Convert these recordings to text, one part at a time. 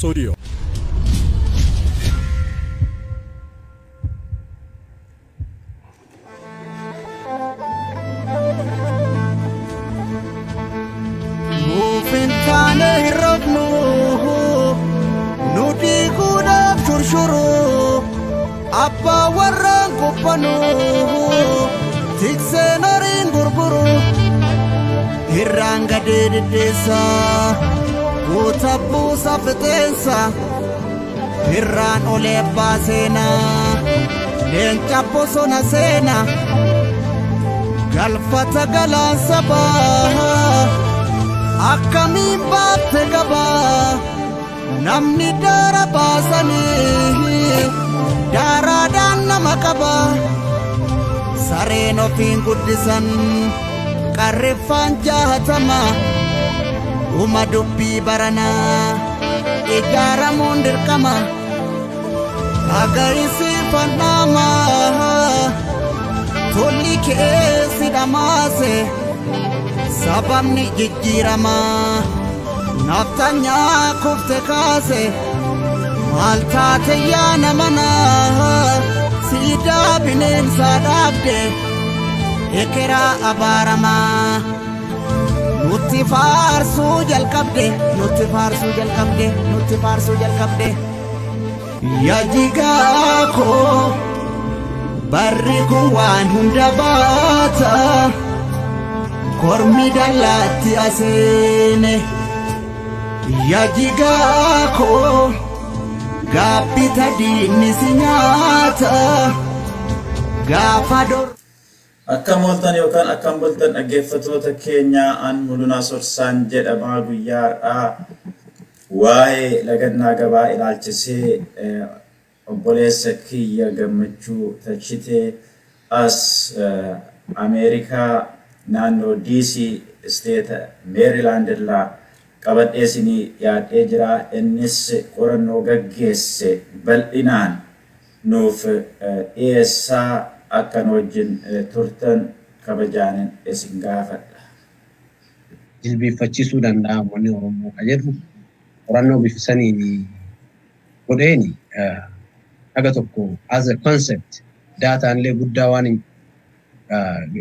Studio. Nuuf hin taane hin rafnu, nu diiguudhaaf shurshuru, abbaa warraan qubbanu, tikseen horiin gurguru, irraan gadee diddeessa, guuta buusa fixeensa, irraan olee abbaa seenaa, leenca bosona seena, galfata galaan sabaa. Akkamiin baatte gabaa, namni daara baasanii daaraadhaan nama qaba. Sareen ofiin guddisan qarriffaan jahatama. Dhuma dubbii baranaa ijaaramuun dirqama. Agarsiifannama tolli keessi dhamaase. Sababni jijjiirama naftanyaa kufte kaase, maal taate yaa namana, siidaa bineensaa dhaabde ekeraa abaaramaa. Nutti faarsuu jalqabde, nutti faarsuu jalqabde, nutti faarsuu jalqabde. Yaa jigaa koo, barri kun waan hunda baata. Kormi dallaatti aseene. Yaa jigaa koo, gaabbita diinni si nyaata. Gaafa dor. Akkam ooltan yookaan akkam bultan, dhaggeeffattoota keenya? An Mulunaa Sorsaan jedhama. Guyyaa har'aa waa'ee lagannaa gabaa ilaalchisee obboleessa kiyya Gammachuu Tachitee as Ameerikaa naannoo DC, isteeta Meerilaand irraa qabadhee isinii dhiyaadhee jira. Innis qorannoo gaggeesse bal'inaan nuuf dhiyeessaa. Akka nu wajjin turtan kabajaanin isin gaafadha. Jilbiiffachiisuu danda'a uummanni Oromoo kan jedhu qorannoo bifa saniin godheeni haga tokko as a concept daataan illee guddaa waan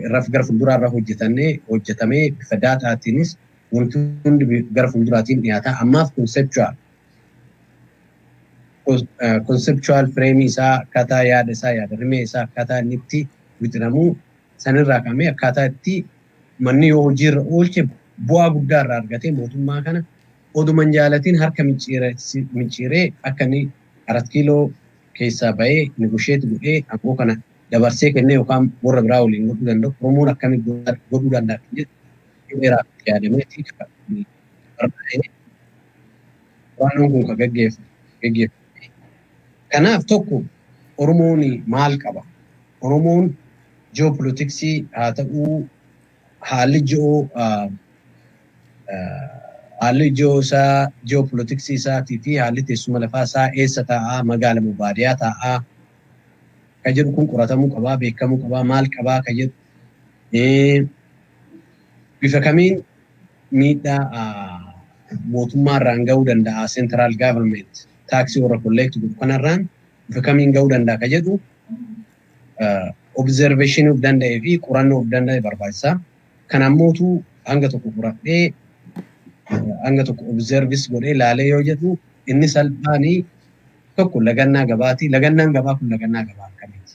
irra gara fuulduraa irra hojjetannee hojjetamee bifa daataatiinis wanti hundi gara fuulduraatiin dhiyaata. Ammaaf conceptual frame isaa, akkaataa yaada isaa, yaada rimee isaa, akkaataa inni itti wixinamuu sanirraa kamee akkaataa itti manni yoo hojiirra oolche bu'aa guddaa irraa argatee mootummaa kana oduma hin jaalatiin harka micciiree akka inni Arat Kiiloo keessaa bahee negotiate godhee aangoo kana dabarsee kennee yookaan warra biraa waliin godhuu danda'u Oromoon akkamitti godhuu danda'a kan jedhu dheeraaf yaadameeti barbaa'ee qorannoon kun kan gaggeeffame. Kanaaf tokko, Oromoon maal qaba? Oromoon ji'opolitiksii haa ta'uu, haalli ji'oo isaa, ji'opolitiksii isaatii fi haalli teessuma lafaa isaa eessa taa'aa, magaala moo baadiyyaa taa'aa kan jedhu kun qoratamuu qabaa, beekamuu qabaa, maal qabaa kan jedhu, bifa kamiin miidhaa mootummaa irraan gahuu danda'a, central government taaksii warra collect godhu kanarraan bifa kamiin gahuu danda'a kan jedhu observation of danda'ee fi qorannoo of danda'e barbaachisaa. Kan ammootu hanga tokko qoradhee, hanga tokko observe godhee ilaalee yoo jedhu, inni salphaanii tokko lagannaa gabaati. Lagannaan gabaa kun lagannaa gabaa akkamiiti?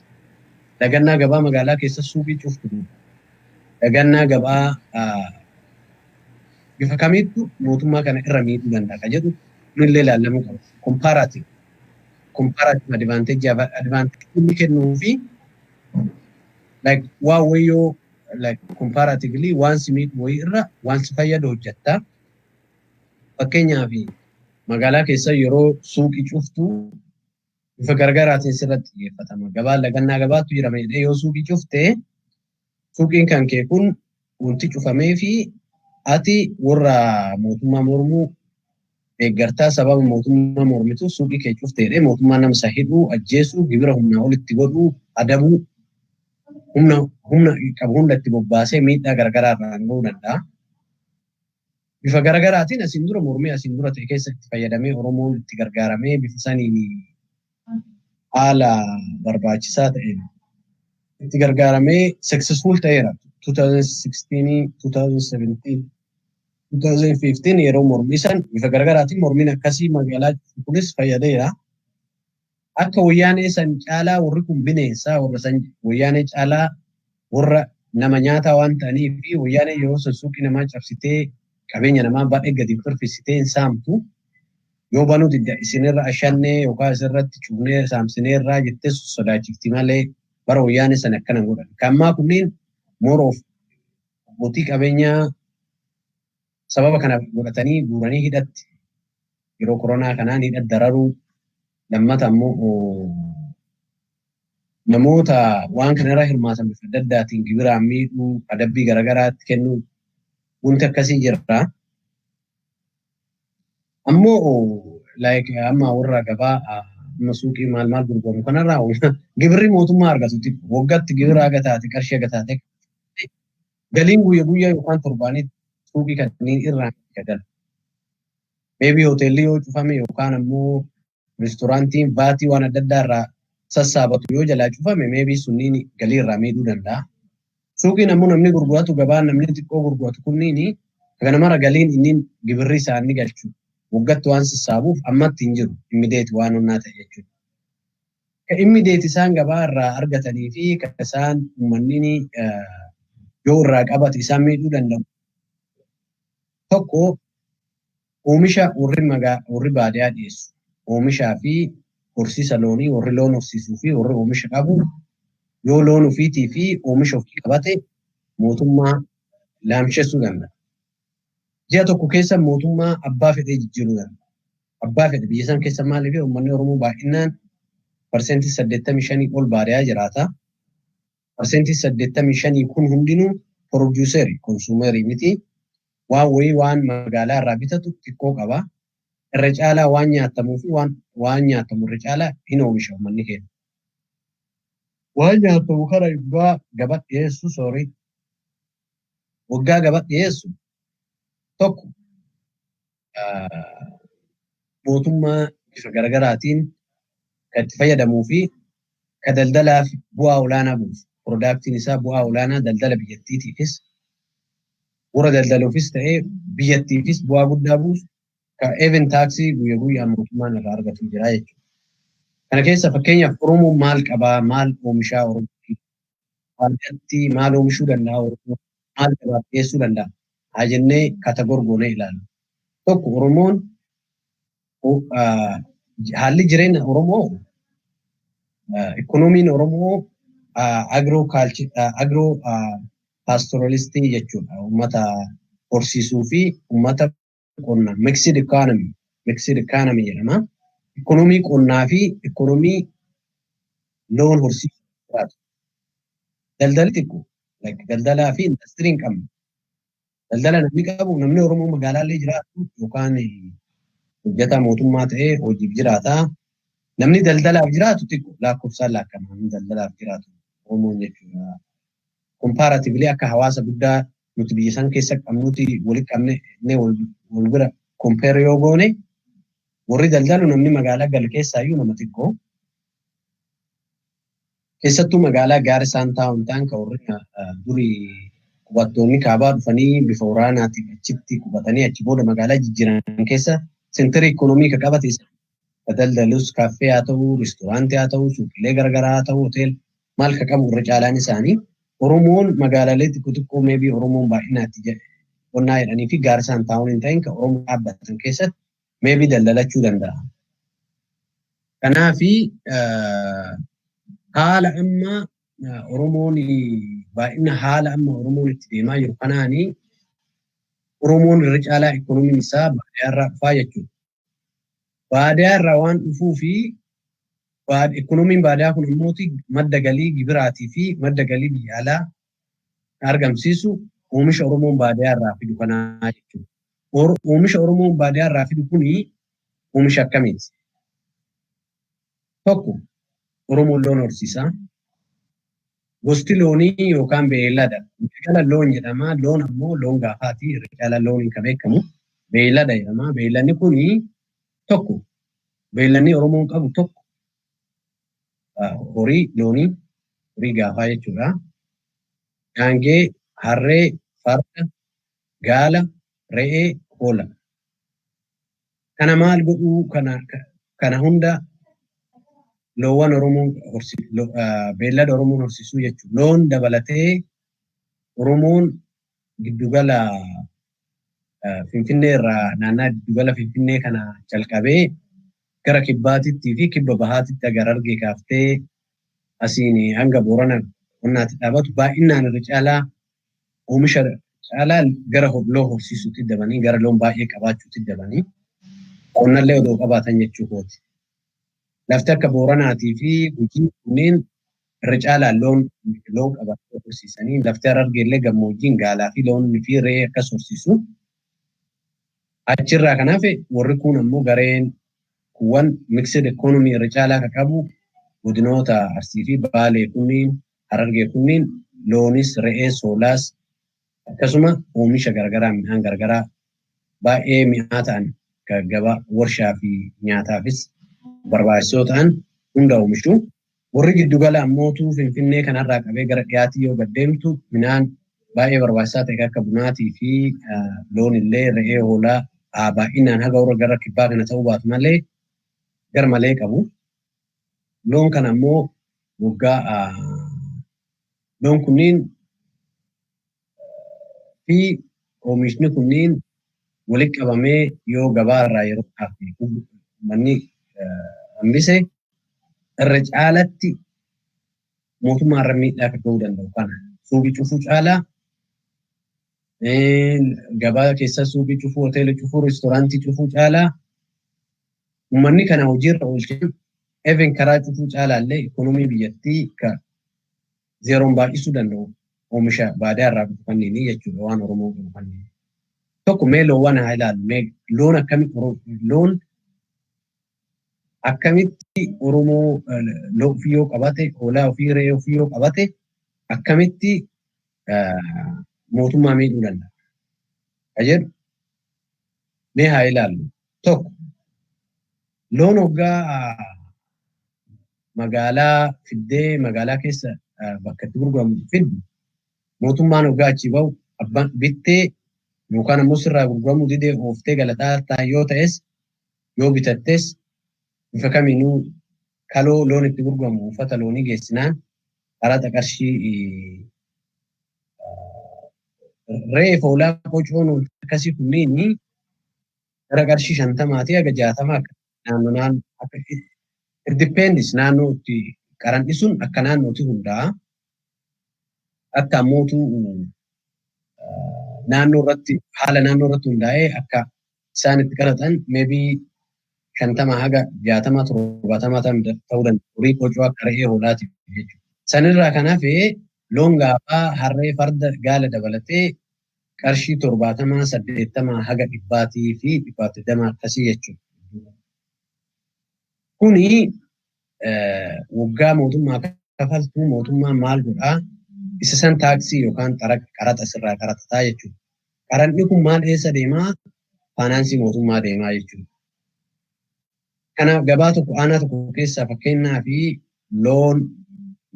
Lagannaa gabaa magaalaa keessa suuqii cuftu. Lagannaa gabaa bifa kamiittu mootummaa kana irra miidhuu danda'a kan jedhu kunillee ilaalamuu qaba. Comparative advantage inni kennuu fi like waan wayyoo, like comparatively waan si miidhu wayii irra waan si fayyadu hojjetta. Fakkeenyaaf, magaalaa keessa yeroo suuqii cuftu bifa garaagaraatiin sirratti xiyyeeffatama. Gabaan lagannaa gabaatu jira jedhee yoo suuqii cufte, suuqiin kan kee kun wanti cufamee fi ati warra mootummaa mormuu deeggartaa, sababa mootummaa mormitu suuqii kee cufte jedhee mootummaa nama isa hidhuu, ajjeesuu, gibira humnaa olitti godhuu, adabuu, humna qabu hunda itti bobbaasee miidhaa garagaraa irraan gahuu danda'a. Bifa garaagaraatiin asiin dura mormii asiin dura ta'e keessa itti fayyadamee, Oromoon itti gargaaramee, bifa saniin haala barbaachisaa ta'een itti gargaaramee successful ta'eera. 2016, 2017, 2015 yeroo mormii san bifa garaagaraatiin mormiin akkasii magaalaa kunis fayyadeera. Akka Wayyaanee san caalaa warri kun bineensa, warra san Wayyaanee caalaa warra nama nyaataa waan ta'aniif, fi Wayyaanee yeroo san suuqii namaa cabsitee, qabeenya namaa baay'ee gadi firfisitee hin saamtu. Yoo banuu didda isinirra ashannee yookaan isirratti cufnee saamsineerraa jettee sodaachifti malee bara Wayyaanee sana akkana godhan. Kammaa kunneen more of abbootii qabeenyaa sababa kana godhatanii guuranii hidhatti, yeroo koronaa kanaan hidhatti dararuu, lammata ammoo namoota waan kanarra hirmaatan bifa adda addaatiin gibiraan miidhuu, adabbii garaagaraatti kennuu, wanti akkasii jira. Ammoo like amma warra gabaa, amma suuqii maal maal gurguramu kanarraa gibirri mootummaa argatu xiqqoo, waggaatti gibira haga taate, qarshii haga taate, galiin guyya guyyaa yookaan torbaanitti suuqii kanneen irraa gala. Maybe hoteelli yoo cufame yookaan ammoo reestooraantiin vaatii waan adda addaa irraa sassaabatu yoo jalaa cufame, maybe sunniin galii irraa miidhuu danda'a. Suuqiin ammoo namni gurguratu, gabaan namni xiqqoo gurguratu kunniin kanamara galiin inni gibirri isaanii galchu waggaatti waan sassaabuuf ammatti hin jiru immediate waan onnaa ta'e jechuudha. Ka immediate isaan gabaa irraa argatanii fi ka isaan uummanni yoo irraa qabate isaan miidhuu danda'u. Tokko, oomisha warri magaa warri baadiyaa dhiyeessu, oomishaa fi horsiisa loonii, warri loon horsiisuu fi warri oomisha qabu, yoo loon ofiitii fi oomisha ofii qabate mootummaa laamshessuu danda'a. Ji'a tokko keessa mootummaa abbaa fedhee jijjiiruu danda'a. Abbaa fedhe biyya san keessa. Maaliif? Uummanni Oromoo baay'inaan 85% ol baadiyaa jiraata. 85% kun hundinuu producer, consumer miti. Waan wayii waan magaalaa irraa bitatu xiqqoo qaba. Irra caalaa waan nyaatamuu fi waan nyaatamu irra caalaa hin oomisha uummanni keenya. Waan nyaatamu kana waggaa gaba dhiyeessu, sorry, waggaa gaba dhiyeessu tokko mootummaa bifa garaagaraatiin kan itti fayyadamuu fi ka daldalaaf bu'aa olaanaa buusu. Productiin isaa bu'aa olaanaa daldala biyyattiitiifis, warra daldaluufis ta'ee biyyattiifis bu'aa guddaa buusu, ka even taaksii guyya guyyaan mootummaan irraa argatu jira jechuudha. Kana keessa fakkeenyaaf Oromoon maal qabaa, maal oomishaa, Oromoo baadiyyaatti maal oomishuu danda'a, Oromoo maal gabaaf dhiyeessuu danda'a haa jennee category goonee ilaallu. Tokko, Oromoon haalli jireenya Oromoo, ikoonomiin Oromoo agro pastoralistii jechuudha. Uummata horsiisuu fi uummata qonnaa, mixed economy, mixed economy jedhama. Ikoonomii qonnaa fi ikoonomii loon horsiisuu jiraatu. Daldalli xiqqoo, daldalaa fi industirii hin qabnu. Daldala namni qabu, namni Oromoo magaalaallee jiraatu yookaan hojjetaa mootummaa ta'ee hojiif jiraata. Namni daldalaaf jiraatu xiqqoo, lakkoofsaan laakkama namni daldalaaf jiraatu Oromoon jechuudha. Comparatively akka hawaasa guddaa nuti biyya san keessa qabnuti walitti qabne wal bira compare yoo goone, warri daldalu namni magaalaa galu keessaayyuu nama xiqqoo. Keessattuu magaalaa gaarii isaan taa'uun ta'an kan warri durii qubattoonni kaabaa dhufanii bifa waraanaatiin achitti qubatanii achi booda magaalaa jijjiiran keessa center ikoonomii ka qabate ka daldalus, kaaffee haa ta'u, reestooraantii haa ta'u, suuqiilee garaagaraa haa ta'u, hotel maal ka qabu irra caalaan isaanii Oromoon magaalaalee xiqqoo xiqqoo maybe Oromoon baay'inaatti qonnaa jedhanii fi gaarii taa'uun hin ta'in kan Oromoo dhaabbatan keessatti maybe daldalachuu danda'a. Kanaafi haala amma Oromoon baay'ina, haala amma Oromoon itti deemaa jiru kanaanii, Oromoon irra caalaa ikoonomiin isaa baadiyyaa irraa dhufaa jechuudha. Baadiyyaa irraa waan dhufuu fi ikoonomiin baadiyyaa kun immoo madda galii gibiraatii fi madda galii biyya alaa argamsiisu oomisha Oromoon baadiyyaa irraa fidu kanaa jechuudha. Oomisha Oromoon baadiyyaa irraa fidu kuni oomisha akkamiiti? Tokko, Oromoon loon horsiisa. Gosti loonii yookaan beellada. Jala loon jedhama. Loon ammoo loon gaafaati. Irra caalaa looniin kan beekamu. Beeylada jedhama. Beeyladni kuni tokko beeyladni Oromoon qabu tokko horii loonii, horii gaafaa jechuudha. Gaangee, harree, farda, gaala, re'ee, hoola. Kana maal godhuu kana hunda loowwan Oromoon beeylada Oromoon horsiisuu jechuudha. Loon dabalatee Oromoon giddugala Finfinnee irraa, naannaa giddugala Finfinnee kana calqabee gara kibbaatittii fi kibba bahaatitti agar argee kaaftee asiin hanga Boorana qonnaatti dhaabatu baay'inaan irra caalaa oomisha caalaa gara loon horsiisuutti dabanii, gara loon baay'ee qabaachuutti dabanii, qonnallee odoo qabaatan jechuu kooti. Lafti akka Booranaatii fi Gujii kunneen irra caalaa loon qabatanii horsiisanii, lafti Harargee illee gammoojjiin gaalaa fi loon fi re'ee akkas horsiisu. Achirraa kanaaf warri kun ammoo gareen kuuwwan mixed economy irra caalaa kan qabu godinoota Arsii fi Baalee kunniin, Harargee kunniin loonis, re'ees, hoolaas akkasuma oomisha garagaraa, midhaan garagaraa baay'ee mi'aa ta'an gabaa warshaa fi nyaataafis barbaachisoo ta'an hunda oomishu. Warri giddugala ammootu Finfinnee kanarraa qabee gara dhiyaatii yoo gad deemtu midhaan baay'ee barbaachisaa ta'e akka bunaatii fi loon illee, re'ee, hoolaa baay'inaan haga warra gara kibbaa kana ta'uu baatu malee gar malee qabu. Loon kana ammoo waggaa loon kunniin fi oomishni kunniin walitti qabamee yoo gabaa irraa yeroo manni hambise irra caalatti mootummaa irra miidhaa akka gahuu danda'u kana. Suuqii cufuu caalaa, gabaa keessa suuqii cufuu, hoteela cufuu, reestooraantii cufuu caalaa, uummanni kana hojiirra oolchee even karaa cufuu caalaa illee ikoonoomii biyyattii ka zeeroon baay'isuu danda'u oomisha baadiyaa irraa dhufu kanneenii jechuudha, waan Oromoo qabu kanneen. Tokko mee loowwan haa ilaallu. Mee loon akkamitti, loon akkamitti Oromoo loon ofii yoo qabate, hoolaa ofii, re'ee ofii yoo qabate akkamitti mootummaa miidhuu danda'a? Ka jedhu mee haa ilaallu. Tokko, loon hoggaa magaalaa fiddee magaalaa keessa bakka itti gurguramu fiddu, mootummaan hoggaa achii bahu abbaan bittee yookaan ammoo sirraa gurguramuu didee ooftee galataa ta'an yoo ta'es, yoo bitattes, bifa kamiinuu kaloo loon itti gurguramu uffata loonii geessinaan qaraxa qarshii re'ee hoolaa qocoon akkasii kunniin gara qarshii 50 haga 60 akka naannoo naannoo akka it depends, naannoo itti qaranni sun akka naannootti hundaa'a. Akka ammootu naannoo irratti, haala naannoo irratti hundaa'ee akka isaan itti qaraxan maybe 50 haga 60, 70 ta'uu danda'a. Horii qocoo akka re'ee hoolaatiif jechuudha. Sanirraa kan hafe loon gaafaa, harree, farda, gaala dabalatee qarshii 70, 80 haga 100 fi 120 akkasii jechuudha. Kuni waggaa mootummaa kafaltu mootummaan maal godhaa? Isa san taaksii yookaan qaraxa sirraa qaraxataa jechuudha. Qaranni kun maal eessa deemaa? Faayinaansii mootummaa deemaa jechuudha. Kanaaf gabaa tokko aanaa tokko keessaa fakkeenyaa fi loon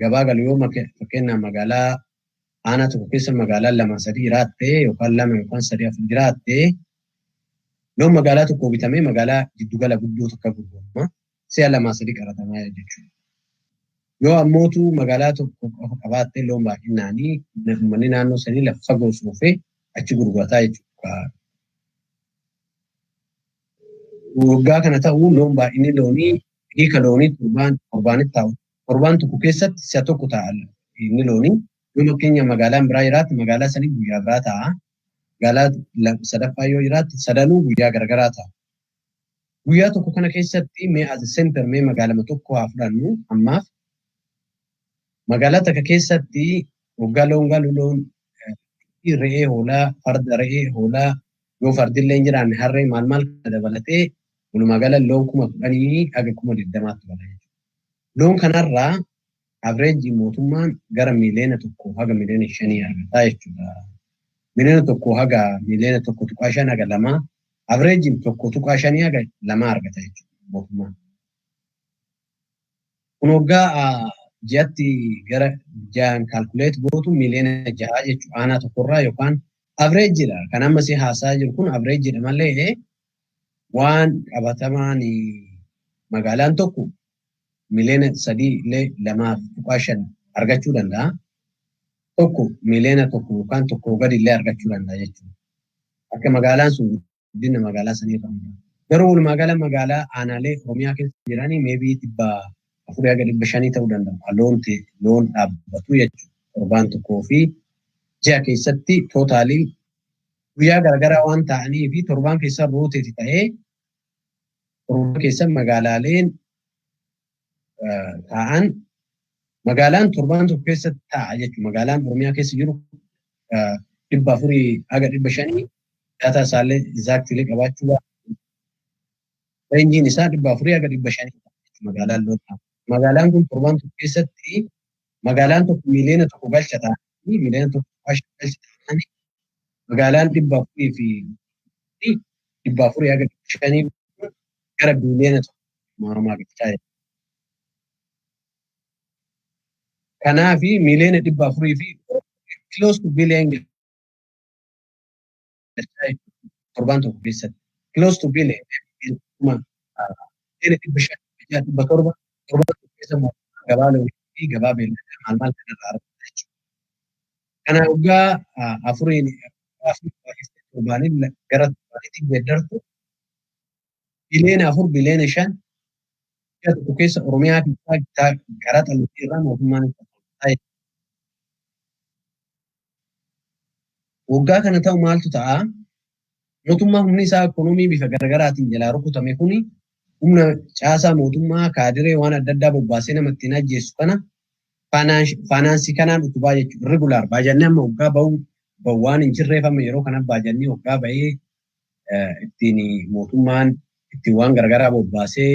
gabaa galu yoo fakkeenyaaf magaalaa aanaa tokko keessa magaalaa lama sadii jiraatte yookaan lama yookaan sadii afur jiraatte, loon magaalaa tokko bitamee magaalaa giddugala guddoo tokko gurgurama. Si'a lamaa sadii qaratamaa jechuudha. Yoo ammootu magaalaa tokko qofa qabaatte loon baay'inaanii uummanni naannoo sanii lafa fagoo soofee achi gurgurataa jechuudha. Waggaa kana ta'uu loon baay'inni loonii hiika loonii torbaan torbaanitti taa'u. Torbaan tokko keessatti si'a tokko ta'a inni loonii. Yoo fakkeenya magaalaan biraa jiraate magaalaa sanii guyyaa biraa ta'a. Magaalaa sadaffaa yoo jiraatte sadanuu guyyaa garagaraa ta'a. Guyyaa tokko kana keessatti mee as a center mee magaalama tokko haa fudhannu ammaaf. Magaalaa takka keessatti waggaa loon galu loon, re'ee, hoolaa, farda, re'ee, hoolaa, yoo fardillee hin jiraanne harree maal maal kana dabalatee walumaa gala loon 10,000 haga 20,000tti gala jechuudha. Loon kanarraa average mootummaan gara 1 miiliyoona haga 5 miiliyoona argataa jechuudha. 1 miiliyoona haga 1.5 miiliyoona haga 2 Averageiin 1.5 haga 2 argata jechuudha mootummaan. Kun waggaa ji'atti gara ja'an calculate gootu miiliyoona 6 jechuudha aanaa tokkorraa yookaan averageiidha. Kan amma si haasaa jiru kun averageiidha malee waan qabatamaan magaalaan tokko miiliyoona 3 illee 2.5 argachuu danda'a. Tokko miiliyoona 1 yookaan tokko gadi illee argachuu danda'a jechuudha. Akka magaalaan sun guddina magaalaa sanii irraa hunda'a. Garuu walumaa gala magaalaa aanaalee Oromiyaa keessa jiranii maybe 400 haga 500 ta'uu danda'u. Loon loon dhaabbatu jechuudha. Torbaan tokkoo fi ji'a keessatti totalii guyyaa garaagaraa waan ta'anii fi torbaan keessa rotate ta'ee torban keessa magaalaaleen taa'an magaalaan torbaan tokko keessa taa'a jechuudha. Magaalaan Oromiyaa keessa jiru 400 haga 500 data isaallee exactly qabaachuu baatu. Rangeiin isaa 400 haga 500 magaalaan loon ta'a. Magaalaan kun torbaan tokko keessatti magaalaan tokko miiliyoona 1 galcha ta'anii miiliyoona 1.5 galcha ta'anii magaalaan 400 fi 400 haga 500 gara biiliyoona 1 mormaa galchaa jira. Kanaafi miiliyoona 400 fi close to billion galchaa torbaan tokko keessatti. Close to billion miiliyoona 500, 700 torbaan tokko keessa gabaa loonii fi gabaa beelladaa maal maal kanarraa argata jechuudha. Kana waggaa afuriin afurii torbaanii gara torbaaniitti geeddartu biliyoona 4, biliyoona 5 ji'a tokko keessa Oromiyaa keessaa qaraxa loonii irraa mootummaan kaffalaa. Waggaa kana ta'u maaltu ta'a? Mootummaa humni isaa ikoonoomii bifa garaagaraatiin jalaa rukutame kuni humna caasaa mootummaa kaadiree waan adda addaa bobbaasee nama ittiin ajjeessu kana faanaansii kanaan utubaa jechuudha. Irregular baajanni amma waggaa bahu bahu waan hin jirreeffame yeroo kana baajanni waggaa bahee ittiin mootummaan ittiin waan garagaraa bobbaasee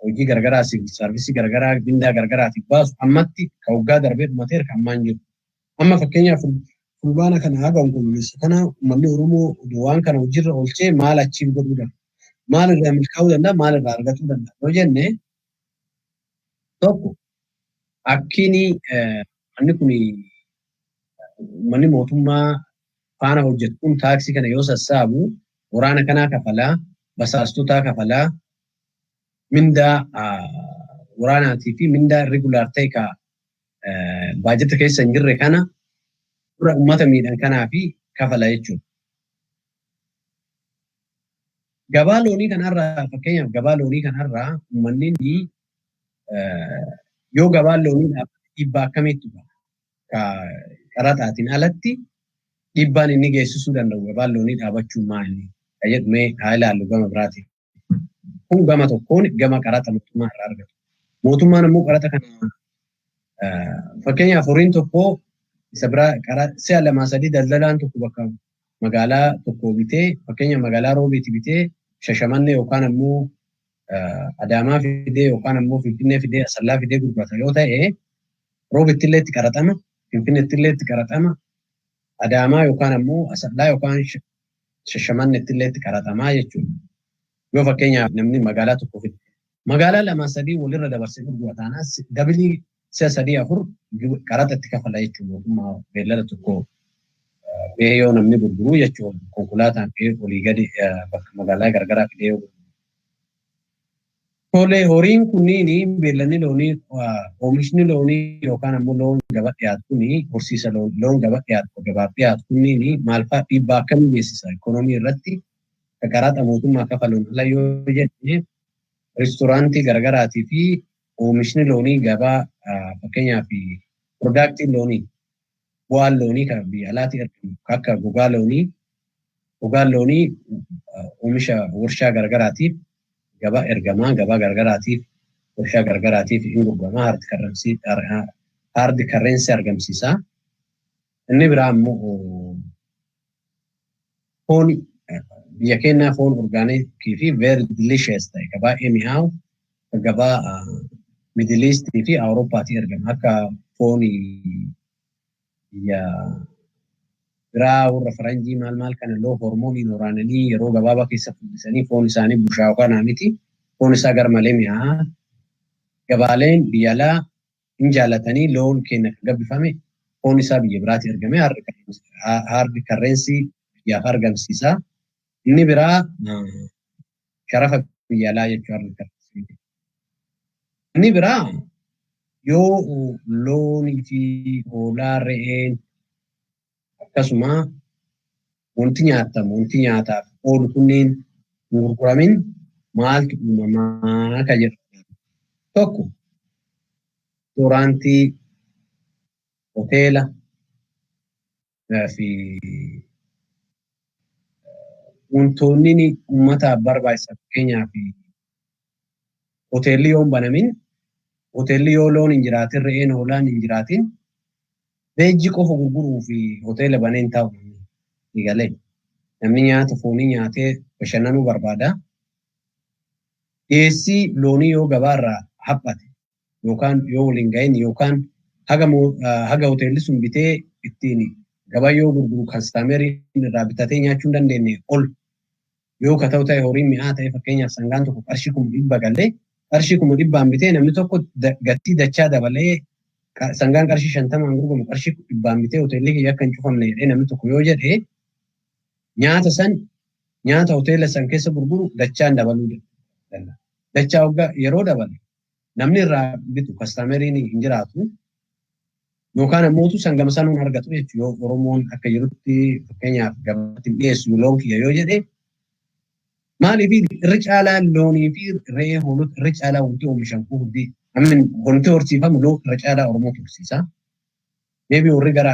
hojii garagaraa civil serviceii garagaraa mindaa garagaraatiif baasu ammatti kan waggaa darbee dhumateera kan ammaan jiru. Amma fakkeenyaaf Fulbaana kana haga Onkoloolessa kana uummanni Oromoo waan kana hojiirra oolchee maal achiif godhuu danda'a? Maal irraa milkaa'uu danda'a? Maal irraa argatuu danda'a? Yoo jenne, tokko akkiin manni kun uummanni mootummaa faana hojjetu kun taaksii kana yoo sassaabu waraana kanaa kafalaa, basaastotaa kafalaa, mindaa waraanaatii fi mindaa irregular ta'e ka baajata keessa hin jirre kana dura uummata miidhan kanaa fi kafala jechuudha. Gabaa loonii kanarraa, fakkeenyaaf gabaa loonii kanarraa uummanni yoo gabaan loonii dhaabbate dhiibbaa akkamiitu qaba? Ka qaraxaatiin alatti dhiibbaan inni geessisuu danda'u gabaan loonii dhaabachuu maali? Ka jedhu mee haa ilaallu gama biraatiin. Kun gama tokkoon gama qaraxa mootummaa irraa argatu. Mootummaan immoo qaraxa kana fakkeenyaaf horiin tokko isa biraa si'a lamaa sadii daldalaan tokko bakka magaalaa tokko bitee, fakkeenyaaf magaalaa Roobeeti bitee Shashamannee yookaan ammoo Adaamaa fidee yookaan ammoo Finfinnee fidee Asallaa fidee gurgurata yoo ta'e, Roobetti illee itti qaraxama, Finfinneetti illee itti qaraxama, Adaamaa yookaan ammoo Asallaa yookaan Shashamanneetti illee itti qaraxamaa jechuudha. Yoo fakkeenyaaf namni magaalaa tokko fide magaalaa lama sadii walirra dabarsee gurgura taanaan double si'a sadii afur qaraxa itti kafala jechuudha mootummaa beellada tokko fe'ee yoo namni gurguru jechuudha, konkolaataan fe'ee olii gadi bakka magaalaa garagaraa fidee yoo gurguru. Tole, horiin kunniin beelladni loonii oomishni loonii yookaan ammoo loon gaba dhiyaatu kuni horsiisa loon gaba dhiyaatu gabaaf dhiyaatu kunniin maal fa'aa dhiibbaa akkamii geessisa ikoonoomii irratti ka qaraxa mootummaa kafaluun ala yoo jenne, reestooraantii garagaraatii fi oomishni loonii gabaa, fakkeenyaaf productiin loonii, bu'aan loonii kan biyya alaatii argamu akka gogaa loonii. Gogaan loonii oomisha warshaa garagaraatiif gabaa ergamaa, gabaa garagaraatiif warshaa garagaraatiif hin gurguramaa, hard currency argamsiisa. Inni biraa immoo foon biyya keenyaa, foon organicii fi very delicious ta'e ka baay'ee mi'aawu gabaa Middle East fi Awurooppaatii ergama. Akka foon biyya biraa Biraa warra faranjii maal maal kana loon hormooniin waraananii yeroo gabaabaa keessa furdisanii foon isaanii bushaa'u kanaa miti. Foon isaa garmalee mi'aa. Gabaaleen biyya alaa hin jaallatanii loon keenya kan gabbifame foon isaa biyya biraatti ergame hard currency biyyaaf argamsiisa. Inni biraa sharafa biyya alaa jechuu hard currency. Inni biraa yoo loonii fi hoolaa, re'een, akkasuma wanti nyaatamu, wanti nyaataaf oolu kunneen hin gurguramin maaltu uumamaa ka jedhu. Tokko, restooraantii, hoteela fi wantoonni uummataaf barbaachisan, fakkeenyaaf hoteelli yoo hin banamin, hoteelli yoo loon hin jiraatin, re'een hoolaan hin jiraatin, veg qofa gurguruu fi hoteela banee hin taa'u namni galee. Namni nyaata foonii nyaatee bashannanuu barbaada. Dhiyeessii loonii yoo gabaarraa haphate yookaan yoo waliin gahin yookaan haga hoteelli sun bitee ittiin gabaa yoo gurguru customeriin irraa bitatee nyaachuu hin dandeenye ol yoo ka ta'u ta'e, horiin mi'aa ta'e, fakkeenyaaf sangaan tokko qarshii 100,000 galee, qarshii 100,000n bitee namni tokko gatii dachaa dabalee sangaan qarshii 50n gurguramu qarshii 100n bitee hoteelli kiyya akka hin cufamne jedhee namni tokko yoo jedhee, nyaata san, nyaata hoteela san keessa gurguru dachaan dabaluu danda'a. Dachaa waggaa yeroo dabale namni irraa bitu, customeriin hin jiraatu yookaan ammoo sangama sanuun argatu jechuudha. Yoo Oromoon akka jirutti fakkeenyaaf gabaatti dhiyeessu loon kiyya yoo jedhe, maaliif irri caalaa loonii fi re'ee, hoolota irri caalaa wanti oomishan kun hundi, amin wanti horsiifamu loon irra caalaa Oromootu horsiisa. Maybe warri gara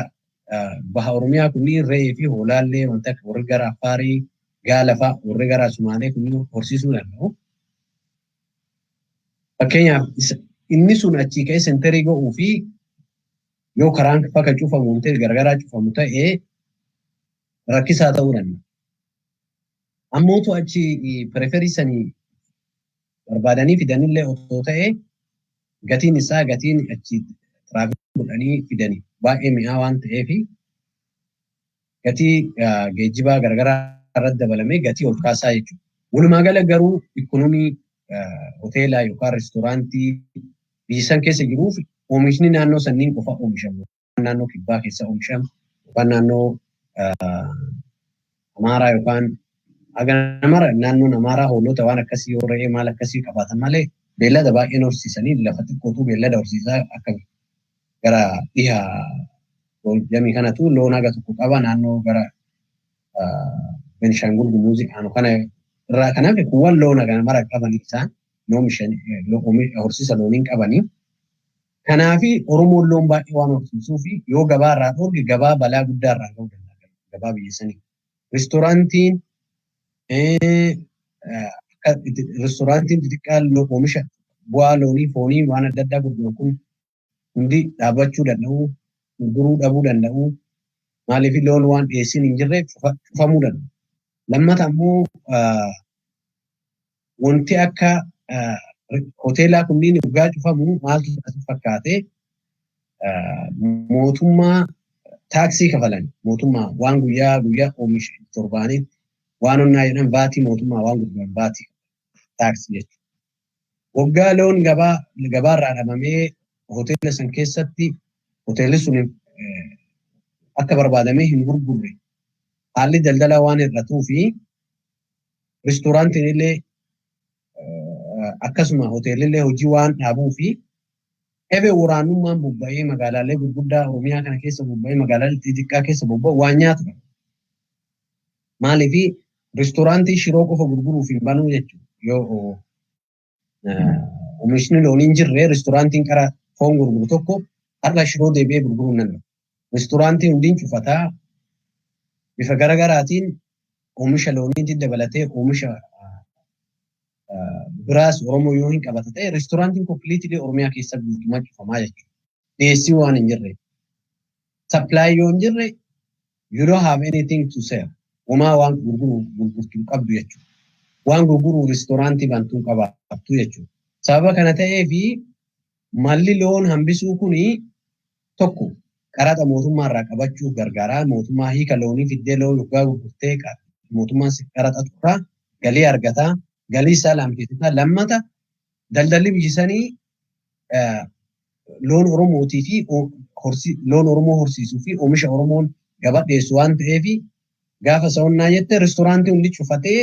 baha Oromiyaa kunniin re'ee fi hoolaallee wanta akka warri gara Affaarii gaala fa'a, warri gara Sumaalee kunniin horsiisuu danda'u. Fakkeenyaaf inni sun achii ka'ee centerii ga'uu fi yoo karaan bakka cufamu, wanti garagaraa cufamu ta'ee, rakkisaa ta'uu danda'a. Ammootu achi periphery sanii barbaadanii fidanillee otoo ta'ee, gatiin isaa, gatiin achi travel godhanii fidanii baay'ee mi'aa waan ta'eef, gatii geejjibaa garagaraa irratti dabalamee gatii ol kaasaa jechuudha. Walumaa gala garuu ikoonomii hoteelaa yookaan reestooraantii biyya san keessa jiruuf oomishni naannoo sanniin qofa oomishamu. Naannoo kibbaa keessa oomishamu yookaan naannoo Amaaraa yookaan mara naannoon Amaaraa hoolota waan akkasii yoo re'ee maal akkasii qabaatan malee beellada baay'een horsiisanii lafa xiqqootu beellada horsiisaa. Akka gara dhiha jamii kanatu loon haga tokko qaba, naannoo gara Benishaangul Gumuzii aanu kana irraa. Kanaaf kuuwwan loon haga mara qabanii isaan horsiisa looniin qabanii. Kanaafi Oromoon loon baay'ee waan horsiisuu fi yoo gabaa irraa dhoorge gabaa balaa guddaa irraa ga'uu danda'a gabaa biyya sanii. Reestooraantiin xixiqqaan oomisha bu'aa loonii, foonii, waan adda addaa gurguran kun hundi dhaabbachuu danda'u, gurguruu dhabuu danda'u. Maaliif loon waan dhiyeessiin hin jirre cufamuu danda'u. Lammata ammoo wanti akka hoteelaa kunniin waggaa cufamu maaltu fakkaate, mootummaa taaksii kafalan, mootummaa waan guyyaa guyyaa oomisha torbaanii waan onnaa jedhan vaatii, mootummaa waan gurguran vaatii, taaksii jechuudha. Waggaa loon gabaarraa dhabamee hoteela san keessatti hoteelli sun akka barbaadamee hin gurgurre, haalli daldalaa waan hir'atuu fi reestooraantiin illee akkasuma hoteelli hojii waan dhaabuu fi ebe waraanummaan bobba'ee magaalaalee gurguddaa Oromiyaa kana keessa bobba'ee magaalaalee xixiqqaa keessa bobba'u waan nyaatu. Maaliif reestooraantii shiroo qofa gurguruuf hin banuu jechuudha. Yoo oomishni loonii hin jirre, reestooraantiin qara foon gurguru tokko har'a shiroo deebi'ee gurguruu hin danda'u. Reestooraantii hundiin cufataa bifa garaagaraatiin oomisha looniitti dabalatee oomisha biraas Oromoo yoo hin qabata ta'e, reestooraantiin completely Oromiyaa keessa guutummaa cufamaa jechuudha. Dhiyeessii waan hin jirre. Supply yoo hin jirre, you don't have anything to sell. Homaa waan gurguru gurgurtuu qabdu jechuudha. Waan gurguru reestooraantii bantuu qabaattu jechuudha. Sababa kana ta'eefi malli loon hambisuu kuni tokko Qaraxa mootummaa irraa qabachuuf gargaara. Mootummaa hiika loonii fiddee loon yoggaa gurgurtee mootummaan qaraxa irraa galii argata. Galii isaa laamsisa. Lammata, daldalli biyyisanii loon Oromootii fi loon Oromoo horsiisuu fi oomisha Oromoon gabaa dhiyeessu waan ta'eef, gaafa sa'onnaa jette reestooraantii hundi cufatee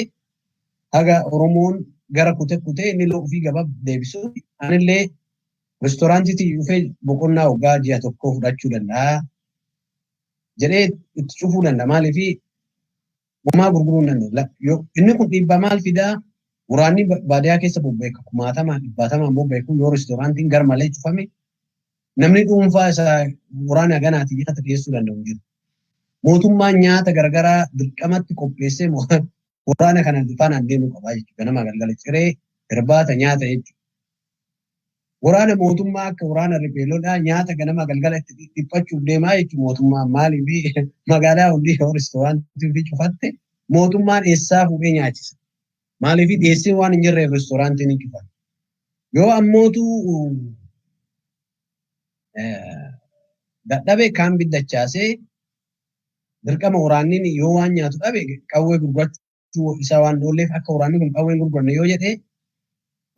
haga Oromoon gara kutee kutee inni loon ofii gabaa deebisu, anillee reestooraantiitti dhufee boqonnaa waggaa ji'a tokkoo fudhachuu danda'a jedhee itti cufuu danda'a. Maaliif? Homaa gurguruu hin danda'u. Inni kun dhiibbaa maal fidaa? Waraanni baadiyyaa keessa bobbeeku kumaatamaan dhibbaatamaan bobbeeku yoo reestooraantiin gar malee cufame, namni dhuunfaa isaa waraana ganaatiin nyaata dhiyeessuu danda'u hin jiru. Mootummaan nyaata garagaraa dirqamatti qopheessee waraana kana faanaan deemuu qaba jechuudha. Ganama galgala ciree, irbaata, nyaata jechuudha. Waraana mootummaa akka waraana riphee lolaa nyaata ganama galgala itti dhiphachuuf deemaa jechuudha mootummaan. Maaliif? Magaalaa hundi yoo reestooraantii ofii cufatte, mootummaan eessaa fuudhee nyaachisa? Maaliif? Dhiyeessiin waan hin jirreef reestooraantiin ni cufan. Yoo ammootu dadhabe, kaan biddachaasee dirqama waraanni yoo waan nyaatu dhabe qawwee gurgurachuu isaa waan dhoolleef, akka waraanni kun qawwee hin gurguranne yoo jedhee